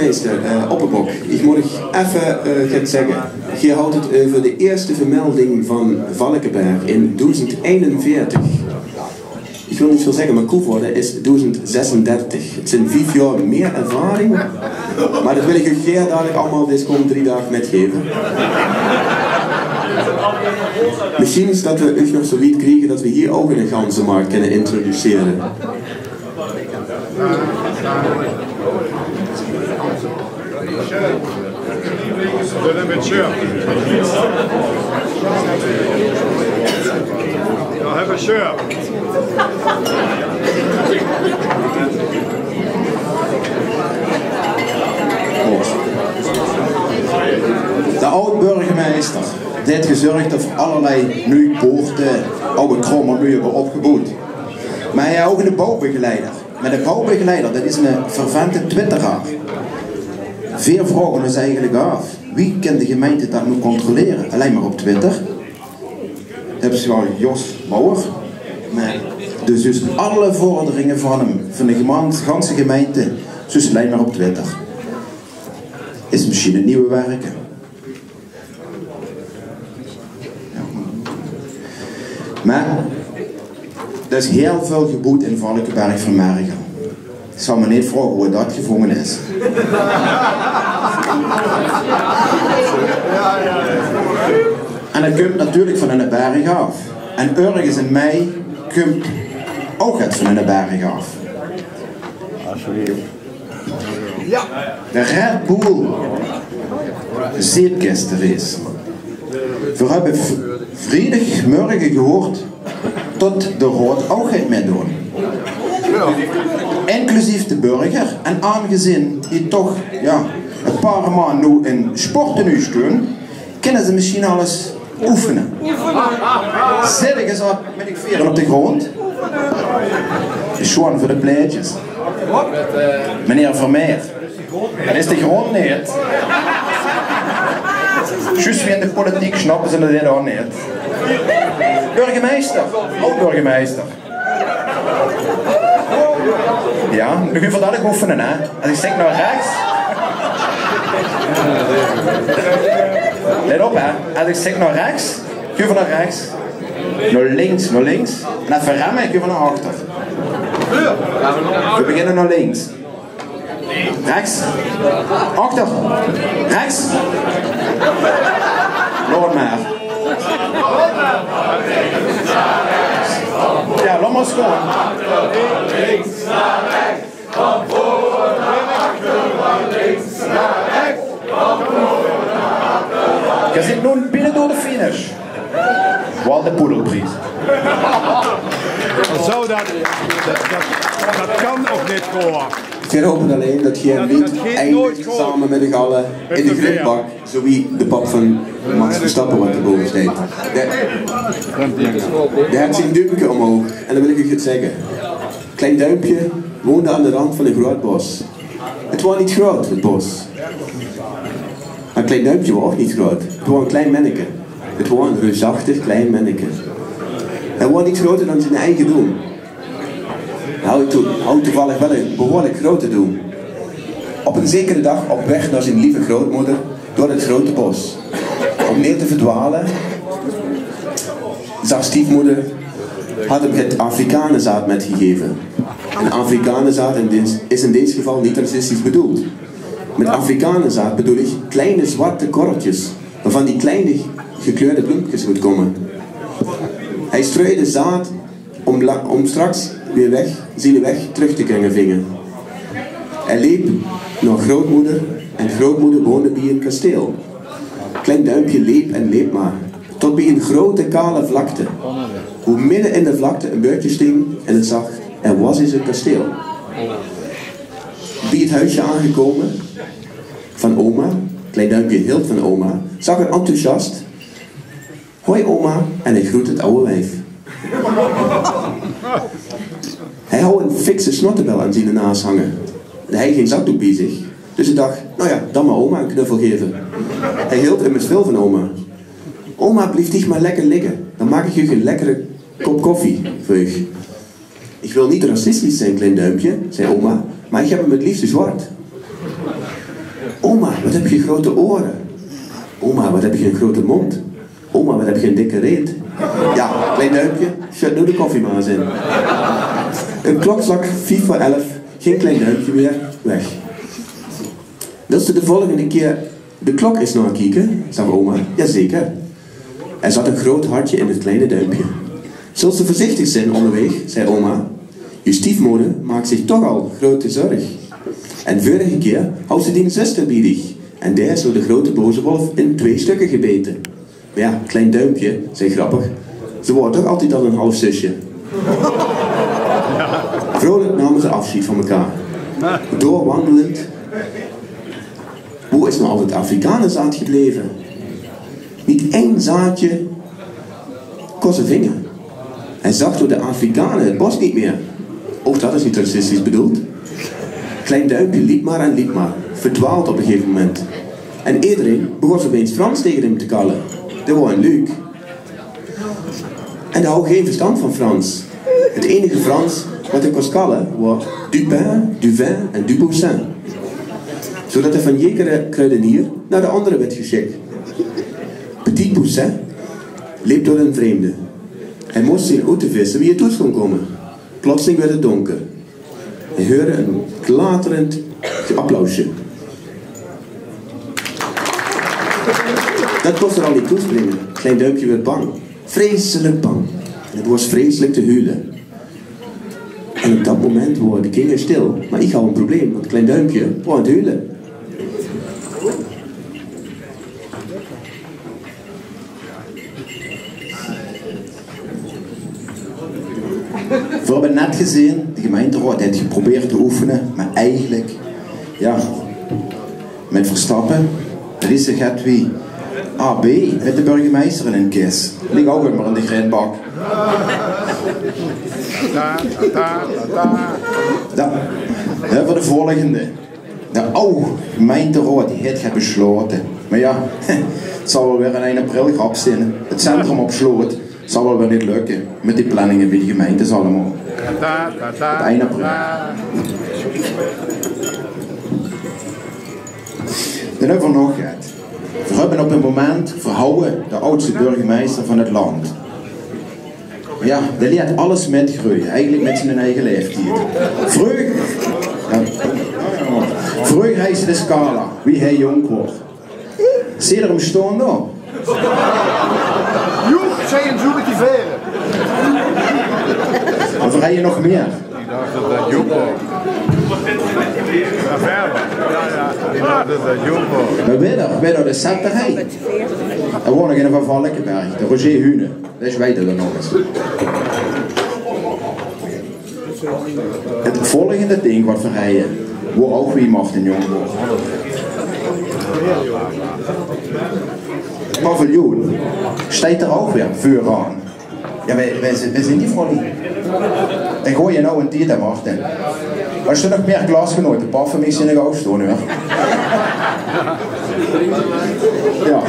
Burgemeister, eh, Oppebok, ich mót uch effe, eh, get zègke. Geer haot 't euver de ieëste vermelding van Valkeberg in doezend einenveertig. Ich wil neet väöl zègke, mer Koevoorde is doezend zesendertig. 't Zeen vief jaor mieë ervaring. Mer det wil ich uch gaer dalik allemaol dees kómmende drie daag mitgaeve. Mesjien is det v'r uch nog zo wied kriege det v'r hie ouch 'n ganzemarkt kinne introducere. Zit 'n bietje. Ja, höbbe sure. De aod-burgemeister, dae haet gezörg det v'r allerlei nuuj poorte, aw krommeluuj höbbe opgeboewd. Mer hae haw ouch 'ne bouwbegeleider. Mer de bouwbegeleider, det is 'ne fervente twitteraar. Veer vraoge ós eigelik aaf, wie kin de gemeinte det noe controlere? Allein mer op Twitter. Höbs se waal Jos Bouwer. Mer dus, dus alle vorderinge van häöm, van de gemein-, ganse gemeinte, dus allein mer op Twitter. Is mesjien 'n nuuj werke. Mer d'r is hiel väöl geboewd in Valkeberg van Merge. Ich zal mich neet vraoge wie det gevónge is. En det kump natuurlik van 'ne berg aaf. En örges in mei kump ouch get van 'ne berg aaf. De Red Bull zeepkisterace. Veer höbbe v-, vriedig mörge gehuurd det de raod ouch geit mitdoon. Inclusief de burger en aangezeen die toch, ja, e paar man noe in sporttenue stoon, kinne ze mesjien alles oefene. Zèt ich ins op mit die vere op de grónd. Is sjoon veur de plaetjes. Meneer Vermeer, det is de grónd neet. Zjus wie in de politiek snappe ze det ouch neet. Burgemeister, aod-burgemeister. Ja, noe gaon v'r dalik oefene, hè. Es ich zèk nao rechs. Let op, hè. Es ich zèk nao rechs, gaon v'r nao rechs. Nao links, nao links. En effe remme, gaon v'r nao achter. V'r beginne nao links. Rechs. Achter. Rechs. Laot mer. Ja, laot mer ins gaon. Geer zit noe binne door de finish. Waal de poedelpries. Zo, det, det, det, det kan ouch neet, Cor. Veer hope allein det geer neet eindigt same mit de galle in de grindbak, zo wie de pap van Max Verstappen, waat d'r bove steit. Dae, dae haet zien duumke omhoog en dan wil ich uch get zègke. Klein Duimpje woonde aan de rand van 'n groeat bos. 't Waor neet groeat, 't bos. Mer Klein Duimpje waor ouch neet groeat. 't Waor 'n klein menneke. 't Waor 'n reusachtig klein menneke. Hae waor neet groeter dan zien eige doum. Hae haw toe-, haw toevallig waal 'n behuurlik groete doum. Op 'n zekere daag op weg nao zien lieve grootmoder door 't groete bos. Óm neet te verdwale, zag stiefmoeder, haw 'm get Afrikanezaad mitgegaeve. En Afrikanezaad in dees, is in dees geval neet racistisch bedoeld. Mit Afrikanezaad bedoel ich kleine zwarte korreltjes, wovan die kleine gekleurde bleumkes oetkómme. Hae streujde zaad óm la-, óm straks weer weg, ziene weg trök te kinne vinge. Hae leep nao grootmoeder en grootmoeder woonde bie 'n kasteel. Klein Duimpje leep en leep mer, tot bie 'n groete kale vlakte, woe midde in de vlakte 'n beurtje sting en 't zag: "Er was eens een kasteel." Bie 't hoesje aangekómme van oma, Klein Duimpje hilt van oma, zag 'r enthousiast: "Hoi oma," en hae groette 't aw wief. Hae haw 'n fikse snottebel aan ziene naas hange. Hae haw gein zakdook bie zich, dus hae dach: "Nou ja, dan maar oma een knuffel geven. Hij hield immers veel van oma." "Oma, blieft dich maar lekker liggen, dan maak ich uch 'n lekkere kop koffie veur uch." "Ich wil niet racistisch zijn, Klein Duimpje," zei oma, "maar ich heb 'm 't liefste zwart." Oma, wat heb je grote oren. Oma, wat heb je een grote mond. Oma, wat heb je een dikke reet. Ja, Klein Duimpje, sjut noe de koffie maar eens in. Een klokslag vief veur elf ging Klein Duimpje weer weg. Wilt u de volgende keer de klok eens nakieken? Zag oma. Jazeker. Er zat een groot hartje in het kleine duimpje. Zult ze voorzichtig zijn onderweg, zei oma. Je stiefmoder maakt zich toch al grote zorg. En vorige keer hou ze dien zuster bij dich. En daar is door de grote boze wolf in twee stukken gebeten. Maar ja, Klein Duimpje, zei grappig, ze wordt toch altijd al een half zusje. Vrolijk namen ze afscheid van elkaar. Doorwandelend. Wo is nou al dat Afrikanenzaad gebleven? Niet één zaadje kon ze vinden. Hij zag door de Afrikanen het bos niet meer. Ook dat is niet racistisch bedoeld. Klein Duimpje liep maar en liep maar, verdwaald op een gegeven moment. En iedereen begon opeens Frans tegen hem te kallen. Dat was een leuk. En hij had geen verstand van Frans. Het enige Frans wat hij kon kallen was du pain, du vin en du boussin. Zodat hij van zekere kruidenier naar de andere werd geschikt. Petit Boussin leep door een vreemde. Hij moest zien oet te vissen wie het toe kon komen. Plotseling werd het donker. Hij hoorde een klaterend applausje. Dat kon er al niet toespringen. Klein Duimpje werd bang. Vreselijk bang. En het was vreselijk te huilen. En op dat moment worden de kinderen stil. Maar ik had een probleem, want Klein Duimpje was aan het huilen. Veer höbbe net gezeen, de gemeinteraod haet geprobeerd te oefene, mer eigelik, jao, mit Verstappen, det is zoe get wie A B mit de burgemeister in ein kis. Ligk ouch ummer in de grindbak. Jao, hè, veur de volgende. De aw gemeinteraod die haet get beslote. Mer jao, 't zal waal weer ein ein april grap zeen. 't Centrum op Sloot zal waal weer neet lökke mit die planninge bie de gemeinte allemaol. Op ein april. Dan höbbe v'r nog get. V'r höbbe op 't moment Verhouwen, de aadste burgemeister van 't land. Jao, dae leet alles mitgreuje, eigelik mit zien eige laeftied. Vreug, jao. Vreug hae ze de scala, wie hae jónk woor. Zeen v'r 'm staon dao? Joep, zeen ze mit die vere. En v'r höbbe nog mier. Ich dach det det Joep waor. Jao, verder. Jao, jao. Ich dach det det Joep waor. Mer wae, wae de scepter haet. D'r woor nog eine van Valkeberg, de Roger Huenen. Det weit ich nog ins. 't Volgende dink waat v'r höbbe, woor ouch wie Marten jónk woor. 't Paviljoen steit d'r ouch weer veuraan. Jao, wae, wae zeen, wae zeen die vrouwe? Dan gooj je noe ein tied, hè, Marten. Es d'r nog mier klasgenote, paf van mich, zeen ich ouch staon, huur. Jao.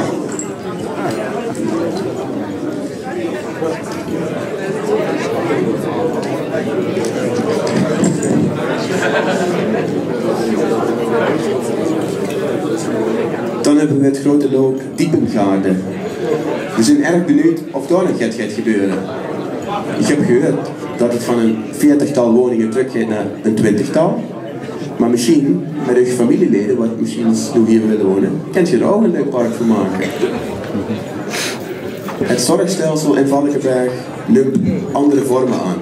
Dan höbbe v'r 't groete look Diepengaarde. V'r zeen erg benuujd of dao nog get geit gebeure. Ich höb gehuurd det 't van ein veertigtal woninge trökgeit nao ein twintigtal. Mer mesjien mit eur femilielede, waat mesjien noe hie wille wone, kènt geer d'r ouch ein leuk park van make. Het zorgstelsel in Valkeberg neemt andere vormen aan.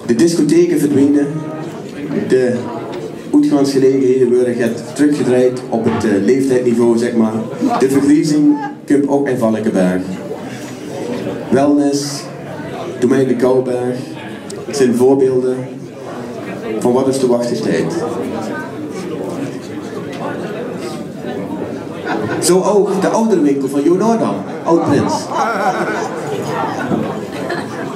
De discotheken verdwijnen, de oetgaansgelegenheden worden get teruggedraaid op het, eh, leeftijdsniveau, zeg maar. De vergrijzing komt ook in Valkeberg. Wellness, domein de Kouberg zijn voorbeelden van wat ons te wachten staat. Zo ook de ouderenwinkel van Jo Noordam, oud-prins.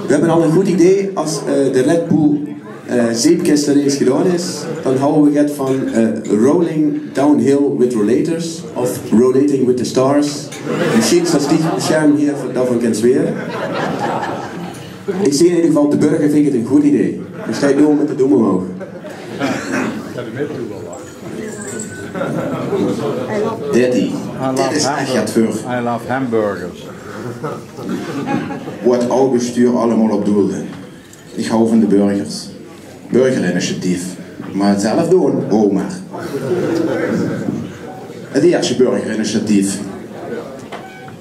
We hebben al een goed idee. Als, eh, de Red Bull, eh, zeepkistenrace gedaan is, dan houden we het van, eh, Rolling Downhill with Rollators of Rollating with the Stars. Misschien staat die scherm hier, daarvan kan zweren. Ich zeen in eder geval, de burger vindj 't ein good idee. Dus steit door mit de domme oug. Dit, dit is ech get veur. I love hamburgers. Wo 't aw bestuur allemaol op doelde. Ich haw van de burgers. Burgerinitiatief. Mer 't zelf doon, ho mer. 't Ieësjte burgerinitiatief.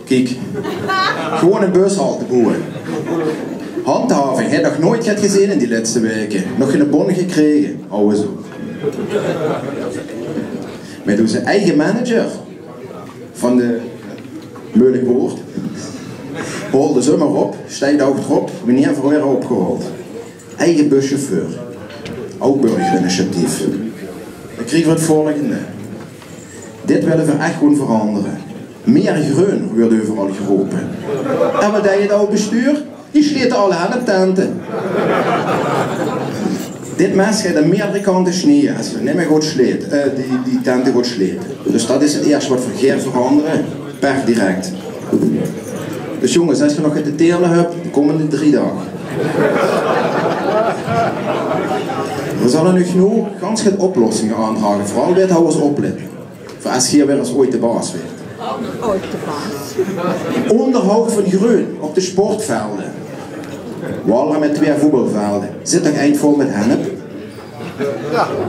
Kiek. Gewoon ein bushalte boewe. Handhaving. Haet nog noeats get gezeen in die lètste waeke. Nog geine bon gekrege. Hou ins op. Mit ózze eige manager van de, meujelik woord, haolde ze mer op, steit ouch d'rop, wienie v'r waere opgehaold. Eige buschauffeur. Ouch burgerinitiatief. Dan kriege v'r 't volgende. Dit wille v'r ech gaon verangere. Mier greun weurt euveral gerope. En wat deit 't aw bestuur? Die sjlete alle henneptente. Dit mes geit aan mierdere kante snieje es v'r neet mieë good sjlete, eh, die, die tente good sjlete. Dus dat is 't ieësjte wat v'r gaer verangere per direct. Dus jónges, es geer nog get te teerle höb, de kómmende drie daag. V'r zalle uch noe gans get oplossinge aandrage, veural wethawwers, oplet. Veur es geer weer ins oeats de baas waert. Oeats de baas. Óngerhaod van greun op de sportvelde. Walre mit twieë voetbalvelde. Zit toch eind vol mit hennep?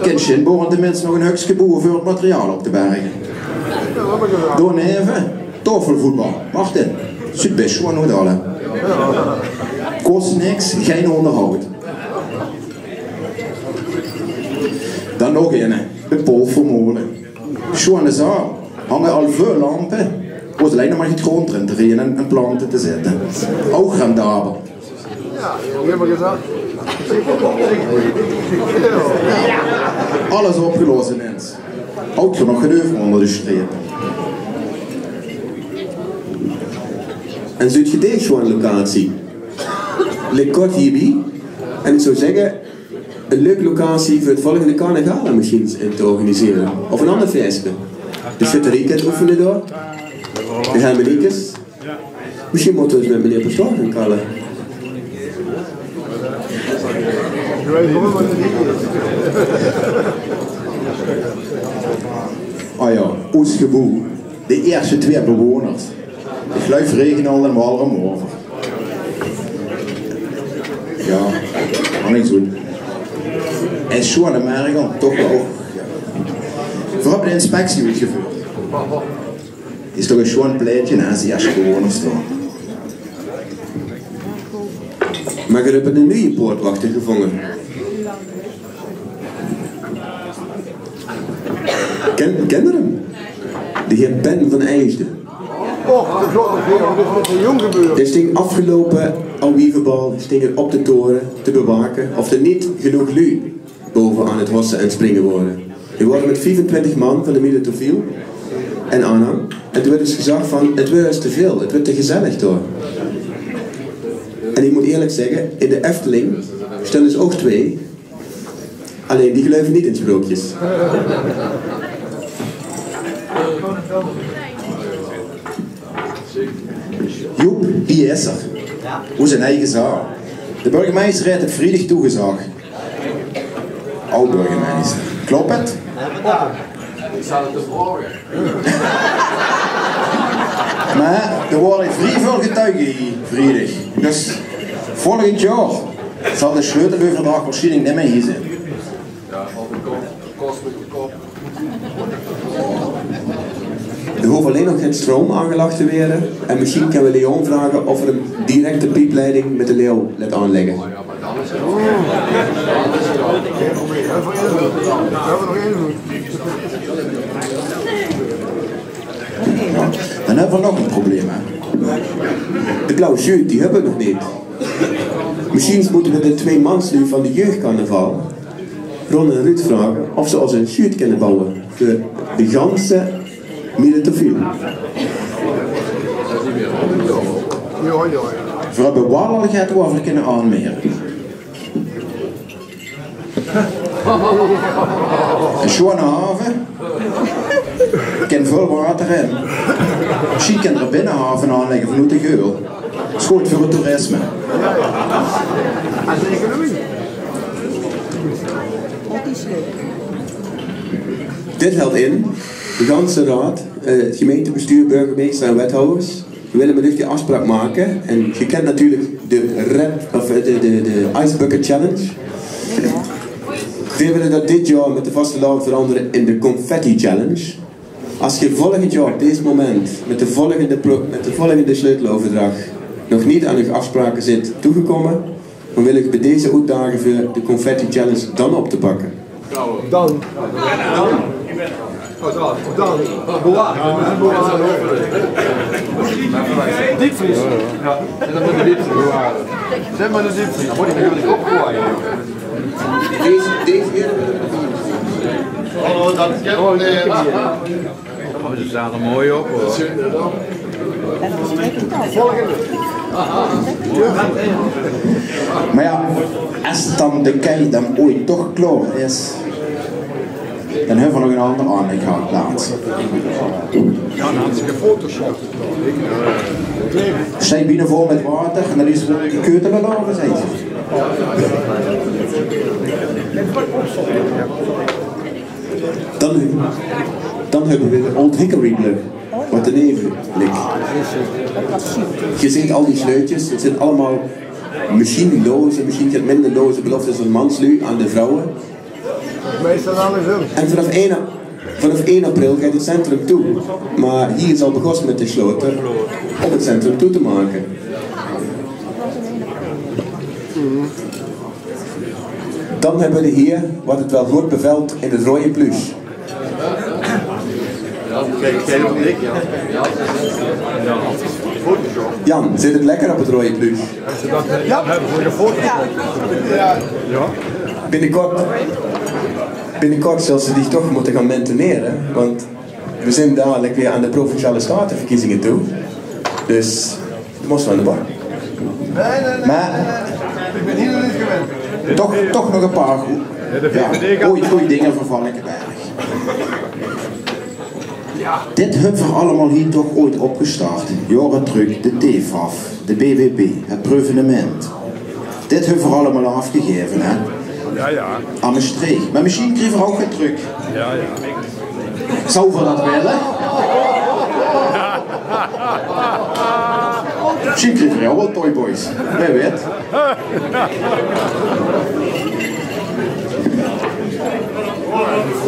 Kin Sjinboren teminste nog ein hökske boewe veur 't materiaal op te berge. Daoneve taofelvoetbal. Martin, zuut bès sjoean oet, alle. Kos niks, gein óngerhaod. Dan nog eine, de Polvermolen. Sjoeane zaal. Hange al väöl lampe. Hoofs allein nog mer get grónd d'rin te rieje en, en plante te zètte. Ouch rendabel. Alles opgelos inens. Haot geer nog get euver ónger de sjtreep? En zuut geer dees sjoean locatie? Lik kort hiebie. En ich zou zègke, ein leuke locatie veur 't volgende carnaval mesjiens in te organisere. Of ein anger fieëske. De sjötterie kint oefene dao. De hermeniekes. Mesjien mótte v'r ins mit meneer Pastoor gaon kalle. Ah jao, oes geboew. De ieësjte twieë bewoners. Ich geluif Reginald en Walram euver. Jao, mer neet zoe. En sjoean de merge, toch waal. V'r höbbe de inspectie oetgeveurd. Is toch ein sjoean plaetje, hè, es die ieësjte bewoners dao. Mer geer höb eine nuje poortwachter gevónge. Kin, kin geer 'm? De heer Ben van Eijsde. Dae sting aafgeloupe Auwieverbal sting 'r op de tore te bewake of d'r neet genóg luuj bove aan 't hosse en springe waore. Veer waore mit viefentwintig man van de Miletofiel en aanhang. En toen woort ós gezag van: "'t Wuuert ós te väöl, 't wuuert te gezellig dao." En ich mót ieërlik zègke, in de Efteling sjtónge d'r ouch twieë. Allein die geluive neet in sprookjes. Joep, hie is 'r. Oes eige zaal. De burgemeister haet 't vriedig toegezag. Aw-burgemeister. Klop 't? Mer d'r waore vrie väöl getuige hie vriedig. Dus volgend jaor zal de sjleuteleuverdrach waarsjienlik neet mieë hie zeen. D'r hoof allein nog gein stroum aangelag te waere en mesjien kinne v'r Leon vraoge of 'r 'm direk de piepleiding mit de Leon laot aanlègke. Dan höbbe v'r nog ein probleem, hè. De blauw sjuut, die höbbe v'r nog neet. Mesjien mótte v'r de twieë mansluuj van de jeugdcarnaval, Ron en Ruud, vraoge of ze ós ein sjuut kinne bouwe veur de ganse Miletofiel. V'r höbbe waal al get wo v'r kinne aanmere. Ein sjoeane haove. Kin väöl water in. Mesjien kinne v'r ein binnehave aanlègke vanoet de Geul. Is good veur 't toerisme. Dit hèlt in, de ganse raod, eh, 't gemeintebestuur, burgemeister en wethawwers, veer wille mit uch die aafspraok make. En geer kint natuurlik de red, of, eh, de, de, de Ice Bucket Challenge. Veer wille dat dit jaor mit de vastelaovend verangere in de Confetti Challenge. Es geer volgend jaor op dit moment mit de volgende pro-, mit de volgende sleuteleuverdrach nog neet aan eur aafspraoke zeet toegekómme, dan wil ich uch bie deze oetdage veur de Confetti Challenge dan op te pakke. Dan. Dan. Oh, dan. Dan. Bewaar. Diepvries. Ja. En dan mit de diepvries. Zèt mer de diepvries. Dan mót ich weer opgooie. Deze, deze hier. Oh, dat is... Oh, ze staon d'r mooi op, huur. Mer jao, es dan de kei dan ooit toch klaor is, dan höbbe v'r nog 'n anger aanleg gehad laatst. Sjei biene vol mit water en dan is de keutel al aaf, zag ze. Dan, dan höbbe v'r de Old Hickory Brögk, wat d'r neve ligk. Geer zeet al die sleutjes, 't zeen allemaol mesjien loze, mesjien get minder loze beloftes van mansluuj aan de vrouwe. En vanaaf ein, vanaaf ein april geit 't centrum toe. Mer hie is al begós mit de sjloter óm 't centrum toe te make. Dan höbbe v'r hie wat 't waal good bevèlt in 't roeje pluus. Jan, zit 't lekker op 't roeje pluus? Binnekort, binnekort zóls se dich toch mótte gaon maintenere, want veer zeen dalik weer aan de Provinciale Statenverkiezinge toe. Dus, doe mós waal aan de bak. Mer toch, toch nog e paar gooj, jao, gooj, gooj dinger veur Valkeberg. Dit höbbe v'r allemaol hie toch ooit opgestart. Jaore trök, de TEFAF, de BVB, 't Preuvenemint. Dit höbbe v'r allemaol aafgegaeve, hè? Jao, jao. Aan Mestreech. Mer mesjien kriege v'r ouch get trök. Jao, jao. Zouwe v'r dat wille? Mesjien kriege v'r ouch waal Toy Boys. Wae weit.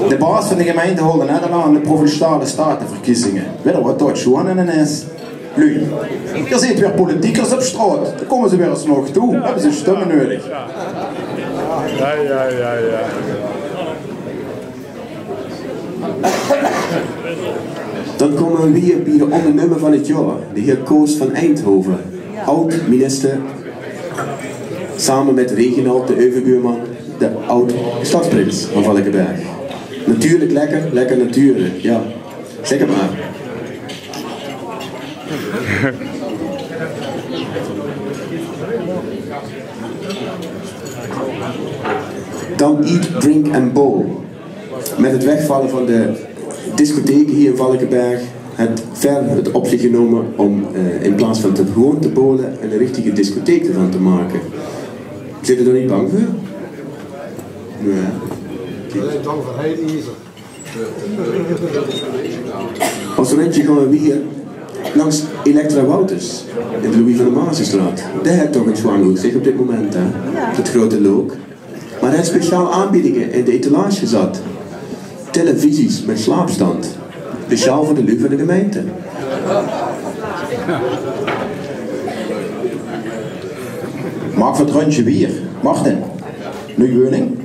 De baas van de gemeinte haolde net al aan de Provinciale Statenverkiezinge. Weit geer wat dao sjoon aan is? Luuj, geer zeet weer politiekers op sjtraot. Dan kómme ze weer ins nao uch toe. Höbbe ze sjtömme neudig. Jao, jao, jao, jao. Dan kómme v'r weer bie de óngernumme van 't jaor, de heer Koos van Eindhoven, aod-minister, same mit Reginald, de euverbuurman, de aod-sjtadsprins van Valkeberg. Natuurlik lekker, lekker natuurlik, jao. Zèk 't mer. Dan Eat, Drink and Bowl. Mit 't wegvalle van de discotheke hie in Valkeberg haet Ver 't op zich genómme óm, eh, in plaats van te, gewoon te bowle, 'n richtige discotheek d'rvan te make. Zeet geer dao neet bang veur? Nae. Veer zeen bang veur heet iezer. Es rundje gaon v'r weer langs Elektra Wouters in de Louis van der Maartstraot. Dae haet toch 'n sjoon oetzich op dit moment, hè? 't Grote Look. Mer hae haet speciaal aanbiedinge in de etalage gezat. Televisies mit slaapstand. Speciaal veur de luuj van de gemeinte. Maak v'r 't rundje weer. Martin, nuuj weuning?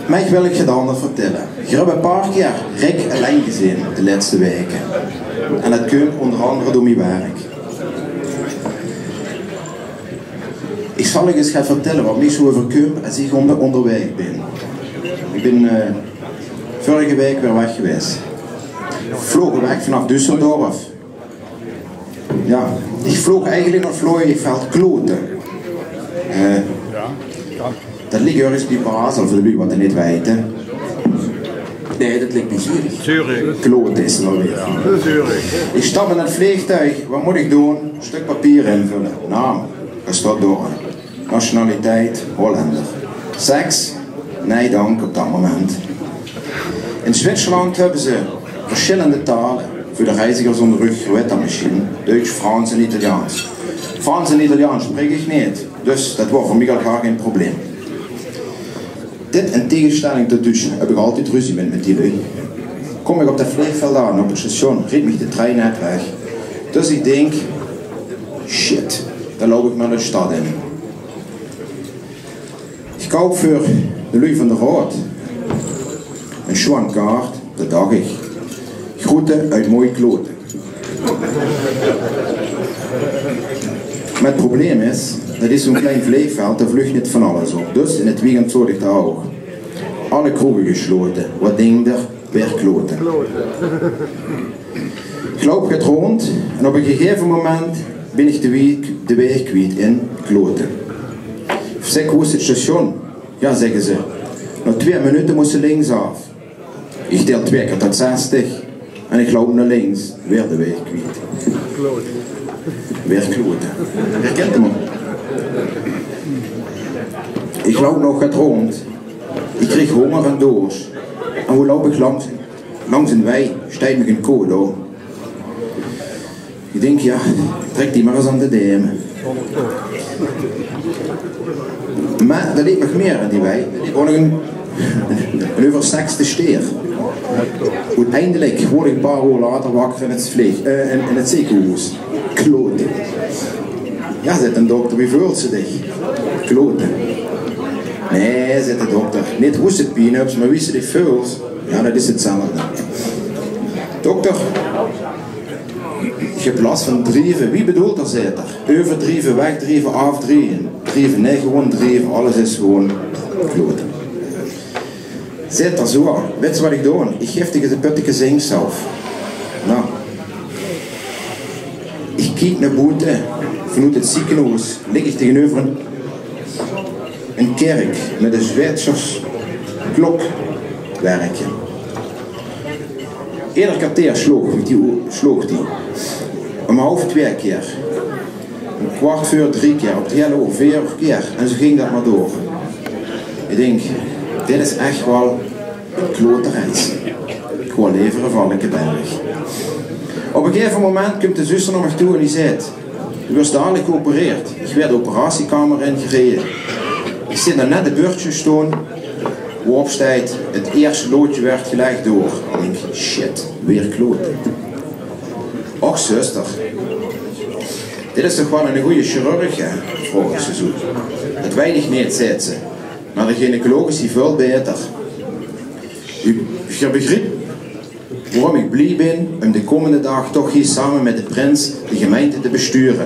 Mer ich wil uch get angers vertèlle. Geer höb e paar kier Rick allein gezeen de lètste waeke. En det kump ónger angere door mien werk. Ich zal uch ins gaon vertèlle waat mich zoe euverkump es ich ónder-, óngerwaeg bön. Ich bön, eh, vörrige waek weer weg gewaes. Vloog weg vanaaf Düsseldorf. Jao, ich vloog eigelik nao Vlooienveld klote. Eh, det ligk örges bie Bazel, veur de luuj waat 't neet weite. Nee, dat lik mich hie. Zurich. Klote is 't alweer. Zurich. Ich stap in 't vleegtuig. Wat mót ich doon? Stök papier invulle. Naam. Dao steit Doorn. Nationaliteit: Hollender. Seks? Nee, dank, op dat moment. In Zwitserland höbbe ze versjillende tale veur de reiziger zónger rögg, Reuetamachine. Duits, Frans en Italiaans. Frans en Italiaans spraek ich neet, dus dat waor veur mich al gaar gein probleem. Dit in tegenstelling tot Duutsj höb ich altied ruzie mit, mit die luuj. Kóm ich op dat vleegveld aan, op 't station, riet mich de trein net weg. Dus ich dink: shit, dan loup ich mer de stad in. Ich koup veur de luuj van de raod ein sjoon kaart, dat dach ich. Groete oet Mooi Klote. Mer 't probleem is, dat is zoe'n klein vleegveld, dao vluug neet van alles op. Dus in 't weekend zoot ich dao ouch. Alle kroege geslote. Wat dink d'r? Weer klote. Ich loup get rónd en op e gegeve moment bin ich de weeg, de weeg kwiet in Klote. Ich zèk: wo is 't station? Jao, zègke ze, nao twieë minute mós se links aaf. Ich tèl twieë kier tot zestig en ich loup nao links, weer de weeg kwiet. Weer klote. Herkint geer 'm? Ich loup nog get rónd. Ich krieg hónger en doorsj. En wo loup ich langs? Langs 'n wei steit mich 'n koe dao. Ich dink: jao, trèk die mer ins aan de deem. Mer d'r leep nog mieë in die wei. D'r leep ouch nog 'n, 'n euverseks te steer. Oeteindelik woort ich e paar oor later wakker in 't vleeg-, eh, in, in 't zeekehoes. Klote. Jao, zaet d'n dokter, wie veuls se dich? Klote. Nae, zaet d'n dokter, neet wie se pien höbs, mer wie se dich veuls. Jao, dat is 'tzelfde. Dokter, ich höb las van drieve. Wie bedoelt d'r, zaet 'r. Euverdrieve, wegdrieve, aafdrieve. Drieve, nae, gewoon drieve. Alles is gewoon klote. Zaet 'r: zoe, wèts se wat ich doon? Ich gaef dich ins e pötteke zinkzelf. Noe. Ich kiek nao boete. Vanoet 't zeekehoes lik ich taengeneuver 'n, 'n kèrk mit e Zwitsers klokwerkje. Eder kerteer sloog die, sloog die. Óm haof twieë kier. Óm kwart veur drie kier, op 't hele oor veer kier. En zoe ging dat mer door. Ich dink, dit is ech waal klotereis. Ich wól lever e valleke berg. Op e gegeve moment kump de zuster nao mich toe en die zaet: doe wuuers dalik geopereerd. Ich waer de operatiekamer ingereje. Ich zeen dao net e bördsje stoon, wo-op steit: 't ierste loodje wuuert gelag door. Ich dink: shit, weer klote. Och, zuster, dit is toch waal 'ne gooje chirurg, hè? Vraog ich ze zoe. Dat weit ich neet, zaet ze. Mer de gynaecoloog is hie väöl baeter. Geer, geer begriep waoróm ich blie bin óm de kómmende daag toch hie same mit de prins de gemeinte te besture.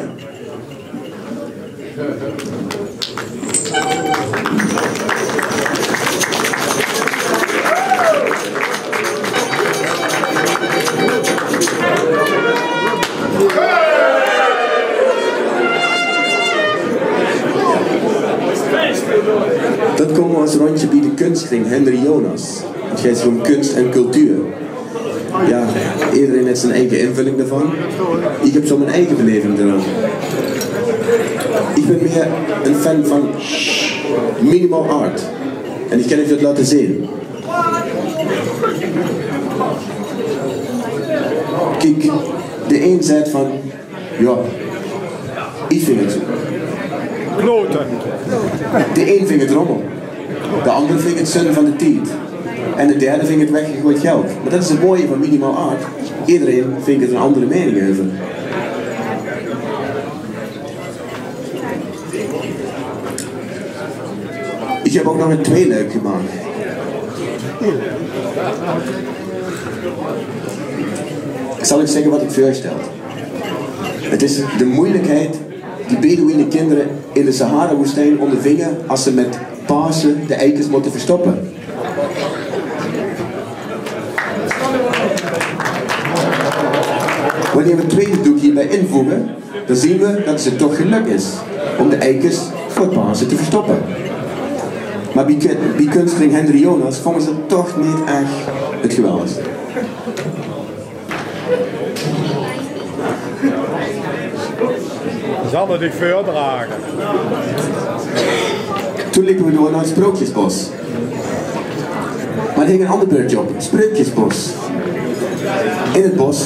Dan kómme v'r ós róndje bie de kunstkring Henry Jonas. 't Geit óm kuns en cultuur. Jao, ederein haet zien eige invölling daovan. Ich höb zoe mien eige beleving d'raan. Ich bön mieë 'ne fan van minimal art. En ich kin uch dat laote zeen. Kiek, de ein zaet van: jao, ich vinj 't zoe. Klote. De ein vinj 't rómmel. De anger vinj 't zunj van de tied. En de derde vinj 't weggegoejd geld. Mer dat is 't sjoean van minimal art. Ederein vinj d'r 'n anger meining euver. Ich höb ouch nog e twieëde leuk gemaak. Zal ich zègke wat 't veurstèlt? 't Is de meujelikheid die Bedouïne kinder in de Sahara-woestijn óngervinge es ze mit Paose de eikes mótte verstoppe. Wanneer v'r 't twieëde dook hierbie invoege, dan zeen v'r dat 't ze toch gelök is óm de eikes veur Paose te verstoppe. Mer bie, bie kunstkring Henry Jonas vónge ze 't toch neet ech Geweldig. Zal het dich veurdrage? Toen liepen we door naar het Sprookjesbos. Maar er hing een ander bordje op, Spreukjesbos. In het bos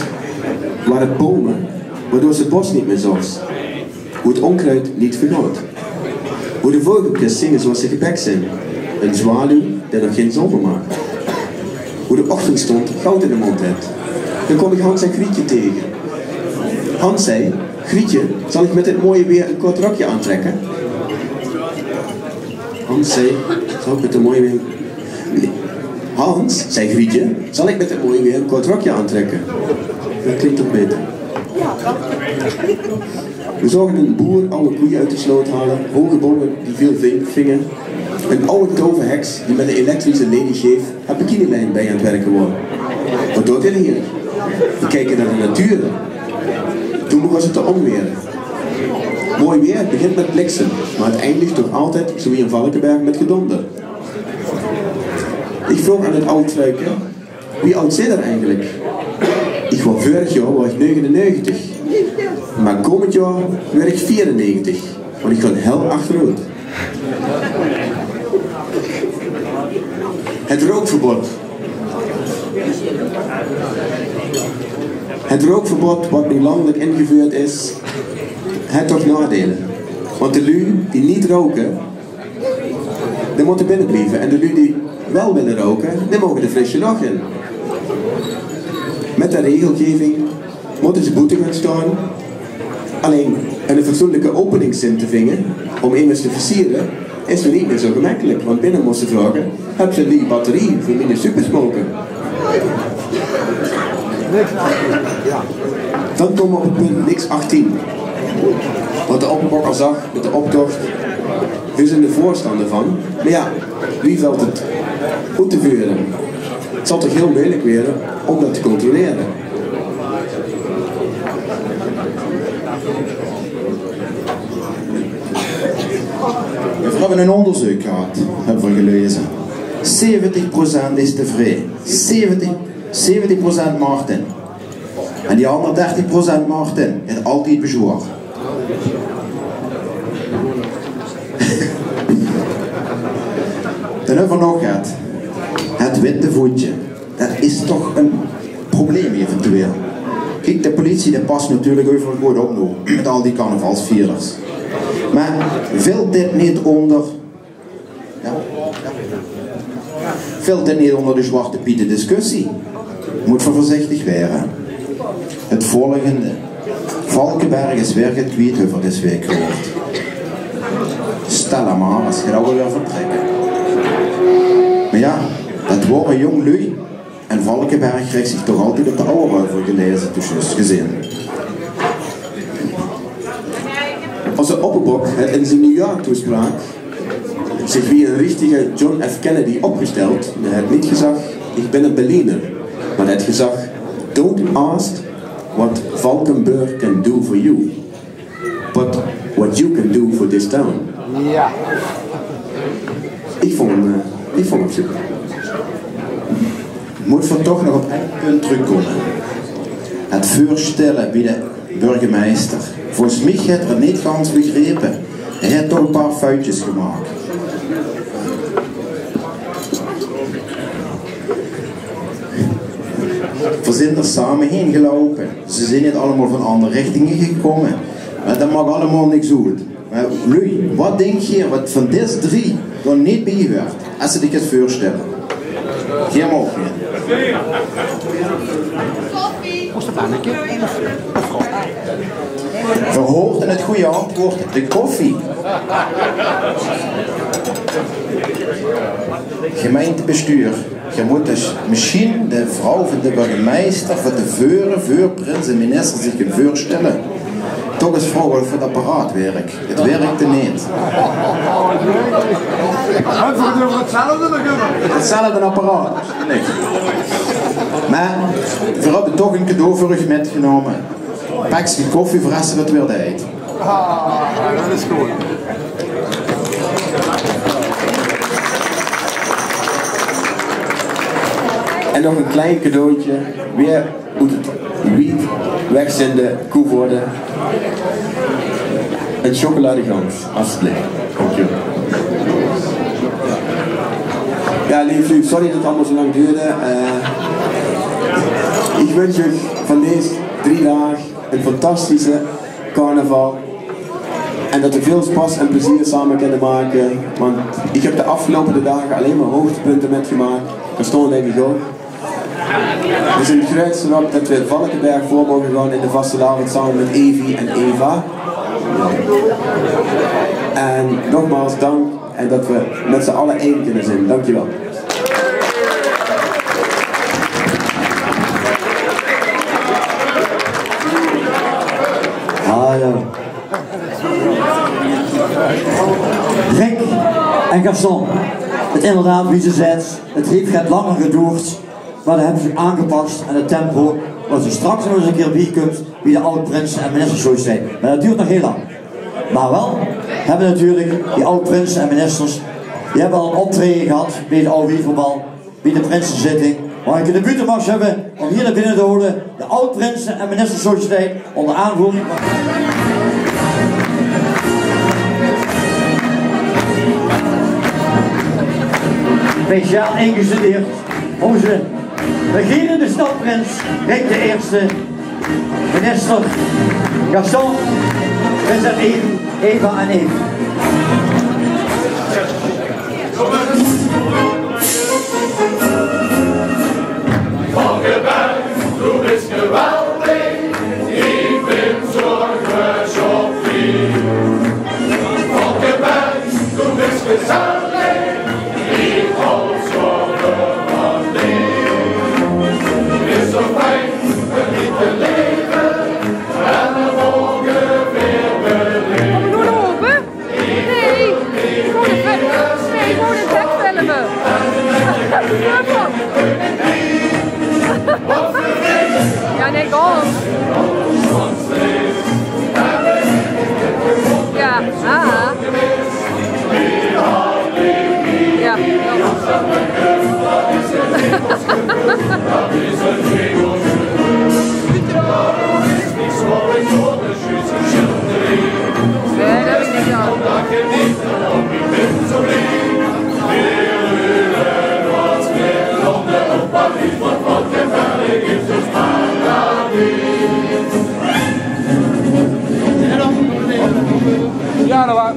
waren bomen, waardoor ze het bos niet meer zocht. Hoe het onkruid niet vergaat. Hoe de vogelkes zingen zoals ze gepakt zijn. Een zwaluw die nog geen zomer maakt. Hoe de ochtendstond goud in de mond heeft. Dan kwam ik Hans en Grietje tegen. Hans zei: "Grietje, zal ik met dit mooie weer een kort rokje aantrekken?" Hans zei: "Zal ik met dit mooie weer..." "Hans," zei Grietje, "zal ik met dit mooie weer een kort rokje aantrekken?" Dat klinkt toch beter. We zagen een boer oude koeien uit de sloot halen, hoge bollen die veel vink vingen, een oude toverheks die met een elektrische lady shave haar bikinilijn bij aan het werken was. "Wat doet hij hier?" "We kijken naar de natuur." Toen begon het te onweren. Mooi weer begint met bliksem, maar het eindigt toch altijd, zoals in Valkeberg, met gedonder. Ik vroeg aan het oud vrouwke: "Wie oud zit er eigenlijk?" "Ik word, vorig jaar was ik negenennegentig. Maar komend jaar word ik vierennegentig. Want ik ga heel achteruit." Het rookverbod. Het rookverbod wat nu landelijk ingevoerd is, heeft toch nadelen. Want de lui die niet roken, die moeten binnen blijven. En de lui die wel willen roken, die mogen de frisse lucht in. Met de regelgeving moeten ze boete gaan staan. Alleen een fatsoenlijke openingszin te vingen om iemand te versieren is nu niet meer zo gemakkelijk. Want binnen moesten vragen: "Hebt u een nieuwe batterie voor mijn supersmoker?" Dan komen we op het punt niks achttien. Wat de Oppenbok al zag met de optocht: "Wie zijn de voorstander van?" Maar ja, wie valt het goed te veuren? Het zal toch heel moeilijk worden om dat te controleren. We hebben een onderzoek gehad, hebben we gelezen. Zeventig procent is tevreden. Zeventig, zeventig procent Martin. En die andere dertig procent Martin is altijd bezwaar. Dan hebben we nog het. Het witte voetje. Dat is toch een probleem eventueel. Kijk, de politie, die past natuurlijk overal goed op nu, met al die carnavalsvierders. Maar valt dit niet onder, ja, valt dit niet onder de Zwarte Pieten discussie? Moet we voorzichtig worden. Het volgende. Valkeberg is weer get kwiet, hebben we deze week gehoord. Stella Maris gaat ook weer vertrekken. Maar ja, dat waren jong lui. En Valkeberg richt zich toch altijd op de oude, hebben we gelezen, dus juist gezien. Onze Oppenbok heeft in zijn nieuwjaartoespraak zich wie een richtige John F. Kennedy opgesteld. Hij heeft niet gezegd: "Ik ben een Berliner." Maar hij heeft gezegd: "Don't ask what Valkenburg can do for you, but what you can do for this town." Ja. Ik vond hem, eh, ik vond hem super. Moet we toch nog op één punt terugkomen. Het veurstelle bij de burgemeister. Volgens mich haet 'r 't neet gans begrepe. Hae haet toch e paar foutjes gemaak. Veer zeen d'r same heen geloupe. Ze zeen neet allemaol van anger richtinge gekómme. Mer det maak allemaol niks oet. Mer Louis, waat dink geer waat van dees drie d'r neet bie huuert? Es se dich geis veurstelle. Geer maag neet. Veer hoort in 't gooj antwoord de koffie. Gemeintebestuur, geer mót dus mesjien de vrouw van de burgemeister van te veure, veur prins en minister zich kint veurstelle, toch ins vraoge of 't apparaat wirk. 't Wirkde neet. Höbbe v'r 't euver 'tzelfde nog ummer? 'Tzelfde apparaat. Nae. Mer veer höbbe toch e cadeau veur uch mitgenómme. Pekske koffie veur es se 't weer deis. Ah, det is good. Nog ein klein cadeautje. Weer oet 't wied wegzinde Koevoorde. Ein chocoladegans, alstublieft. Dank u. Ja, leef luuj, sorry det 't allemaol zo lang duurde. Eh, ich wins uch van dees drie daag ein fantastische carnaval. En det v'r väöl spas en plezeer same kinne make. Want ich höb de aafgeloupe daag allein mer hoogtepunte mitgemaak. Dao staon, dink ich, ouch. V'r zeen gruuets d'rop det v'r Valkeberg veur moge gaon in de vastelaovend same mit Evi en Eva. En nogmaals dank en det v'r mit z'n alle ein kinne zeen. Dankjewel. Hallo. Rick en Gaston, 't inderdaad, wie ze zaet, 't heet get langer gedoerd. Mer dan höbbe ze zich aangepas aan 't tempo, wat ze straks nog ins ein kier bie kump bie de aod-prinse en ministers sociëteit. Mer det duurt nog hieël lang. Mer waal höbbe natuurlik die aod-prinse en ministers, die höbbe al ein optraeje gehad bie 't aod wieverbal, bie de prinsezitting. Mer ich wil de buuttemars höbbe óm hie nao binne te hole, de aod-prinse en ministers sociëteit ónger aanvoering van speciaal ingestudeerd ózze regerende stadprins Rick de Eerste, minister Gaston, prinses Eve, Eva en Eve. Valkeberg, doe bis geweldig, ich bin zo jaloers op dich. Valkeberg, doe bis gezellig, ich haoj zo van dich. Is zo fijn, 't lieve laeve, en de morge weer beleef. Kom, doe open. Nee, ich wol 't weg, nee, ich wol 't wegfilme. Ja, nee, kom. Ja, aha. Ja, ja. Nee, det is neet zo. Ja, det var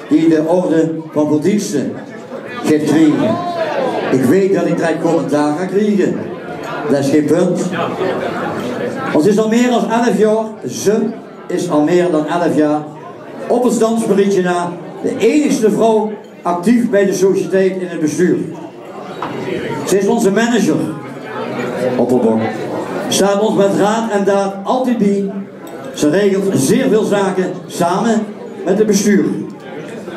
Die de orde van verdienste geit kriege. Ich weit det ich direk commentaar gaon kriege. Det is gein punt. Want ze is al mier es elf jaor, ze is al mier dan elf jaor op 't dansmarietje na de einigste vrouw actief bie de sociëteit in 't bestuur. Ze is ózze manager, Opperbok. Steit ós mit raod en daad altied bie. Ze regelt zeer väöl zake same mit 't bestuur.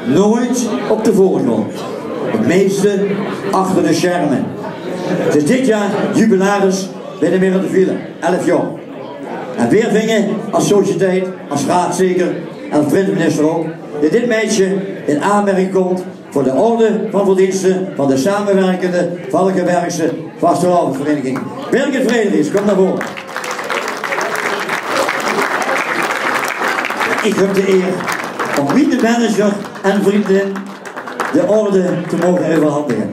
Nooit op de veurgróndj. 't Meiste achter de sjerme. Ze is dit jaor jubilaris bie de Merendefile, elf jaor. En veer vinge es sociëteit, es raod zeker, en es prinseminister ouch, det dit meidje in aanmerking kump veur de orde van verdienste van de Samenwerkende Valkebergse Vastelaovesvereiniging. Birgit Frederiks, kom nao vore. Ich höb de eer óm miene manager en vriendin de orde te moge euverhandige.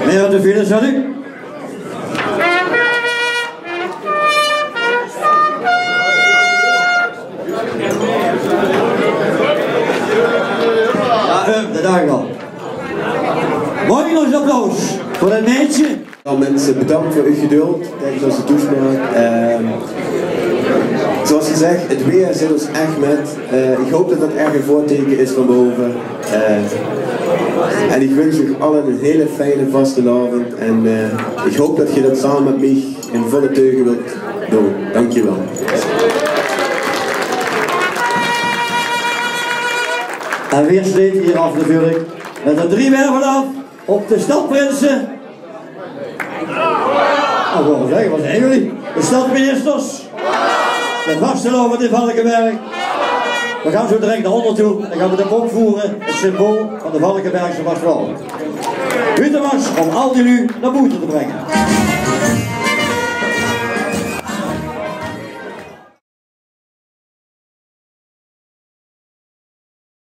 Meneer de Villers, gaat u? Ja, eh, det dach ich al. Maag ich nog ein applaus veur det meidje? Nou, mensen, bedankt voor uw geduld tijdens onze toespraak. Ehm, zoals gezegd, het weer zit ons echt met. Eh, ik hoop dat dat erg een voorteken is van boven. Eh, en ik wens u allen een hele fijne vastelavond. En eh, ik hoop dat je dat samen met mij in volle teugen wilt doen. Dank je wel. En weer sleet hier af natuurlijk met de drie werven af op de stadprinsen. Oh, wat zeg, wat zijn jullie? De stadsministers. De vastelaovend in Valkeberg. We gaan zo direct naar onder toe. Dan gaan we de bok voeren. Het symbool van de Valkebergse vastelaovend. Huutemarsj om al die lui naar boete te brengen.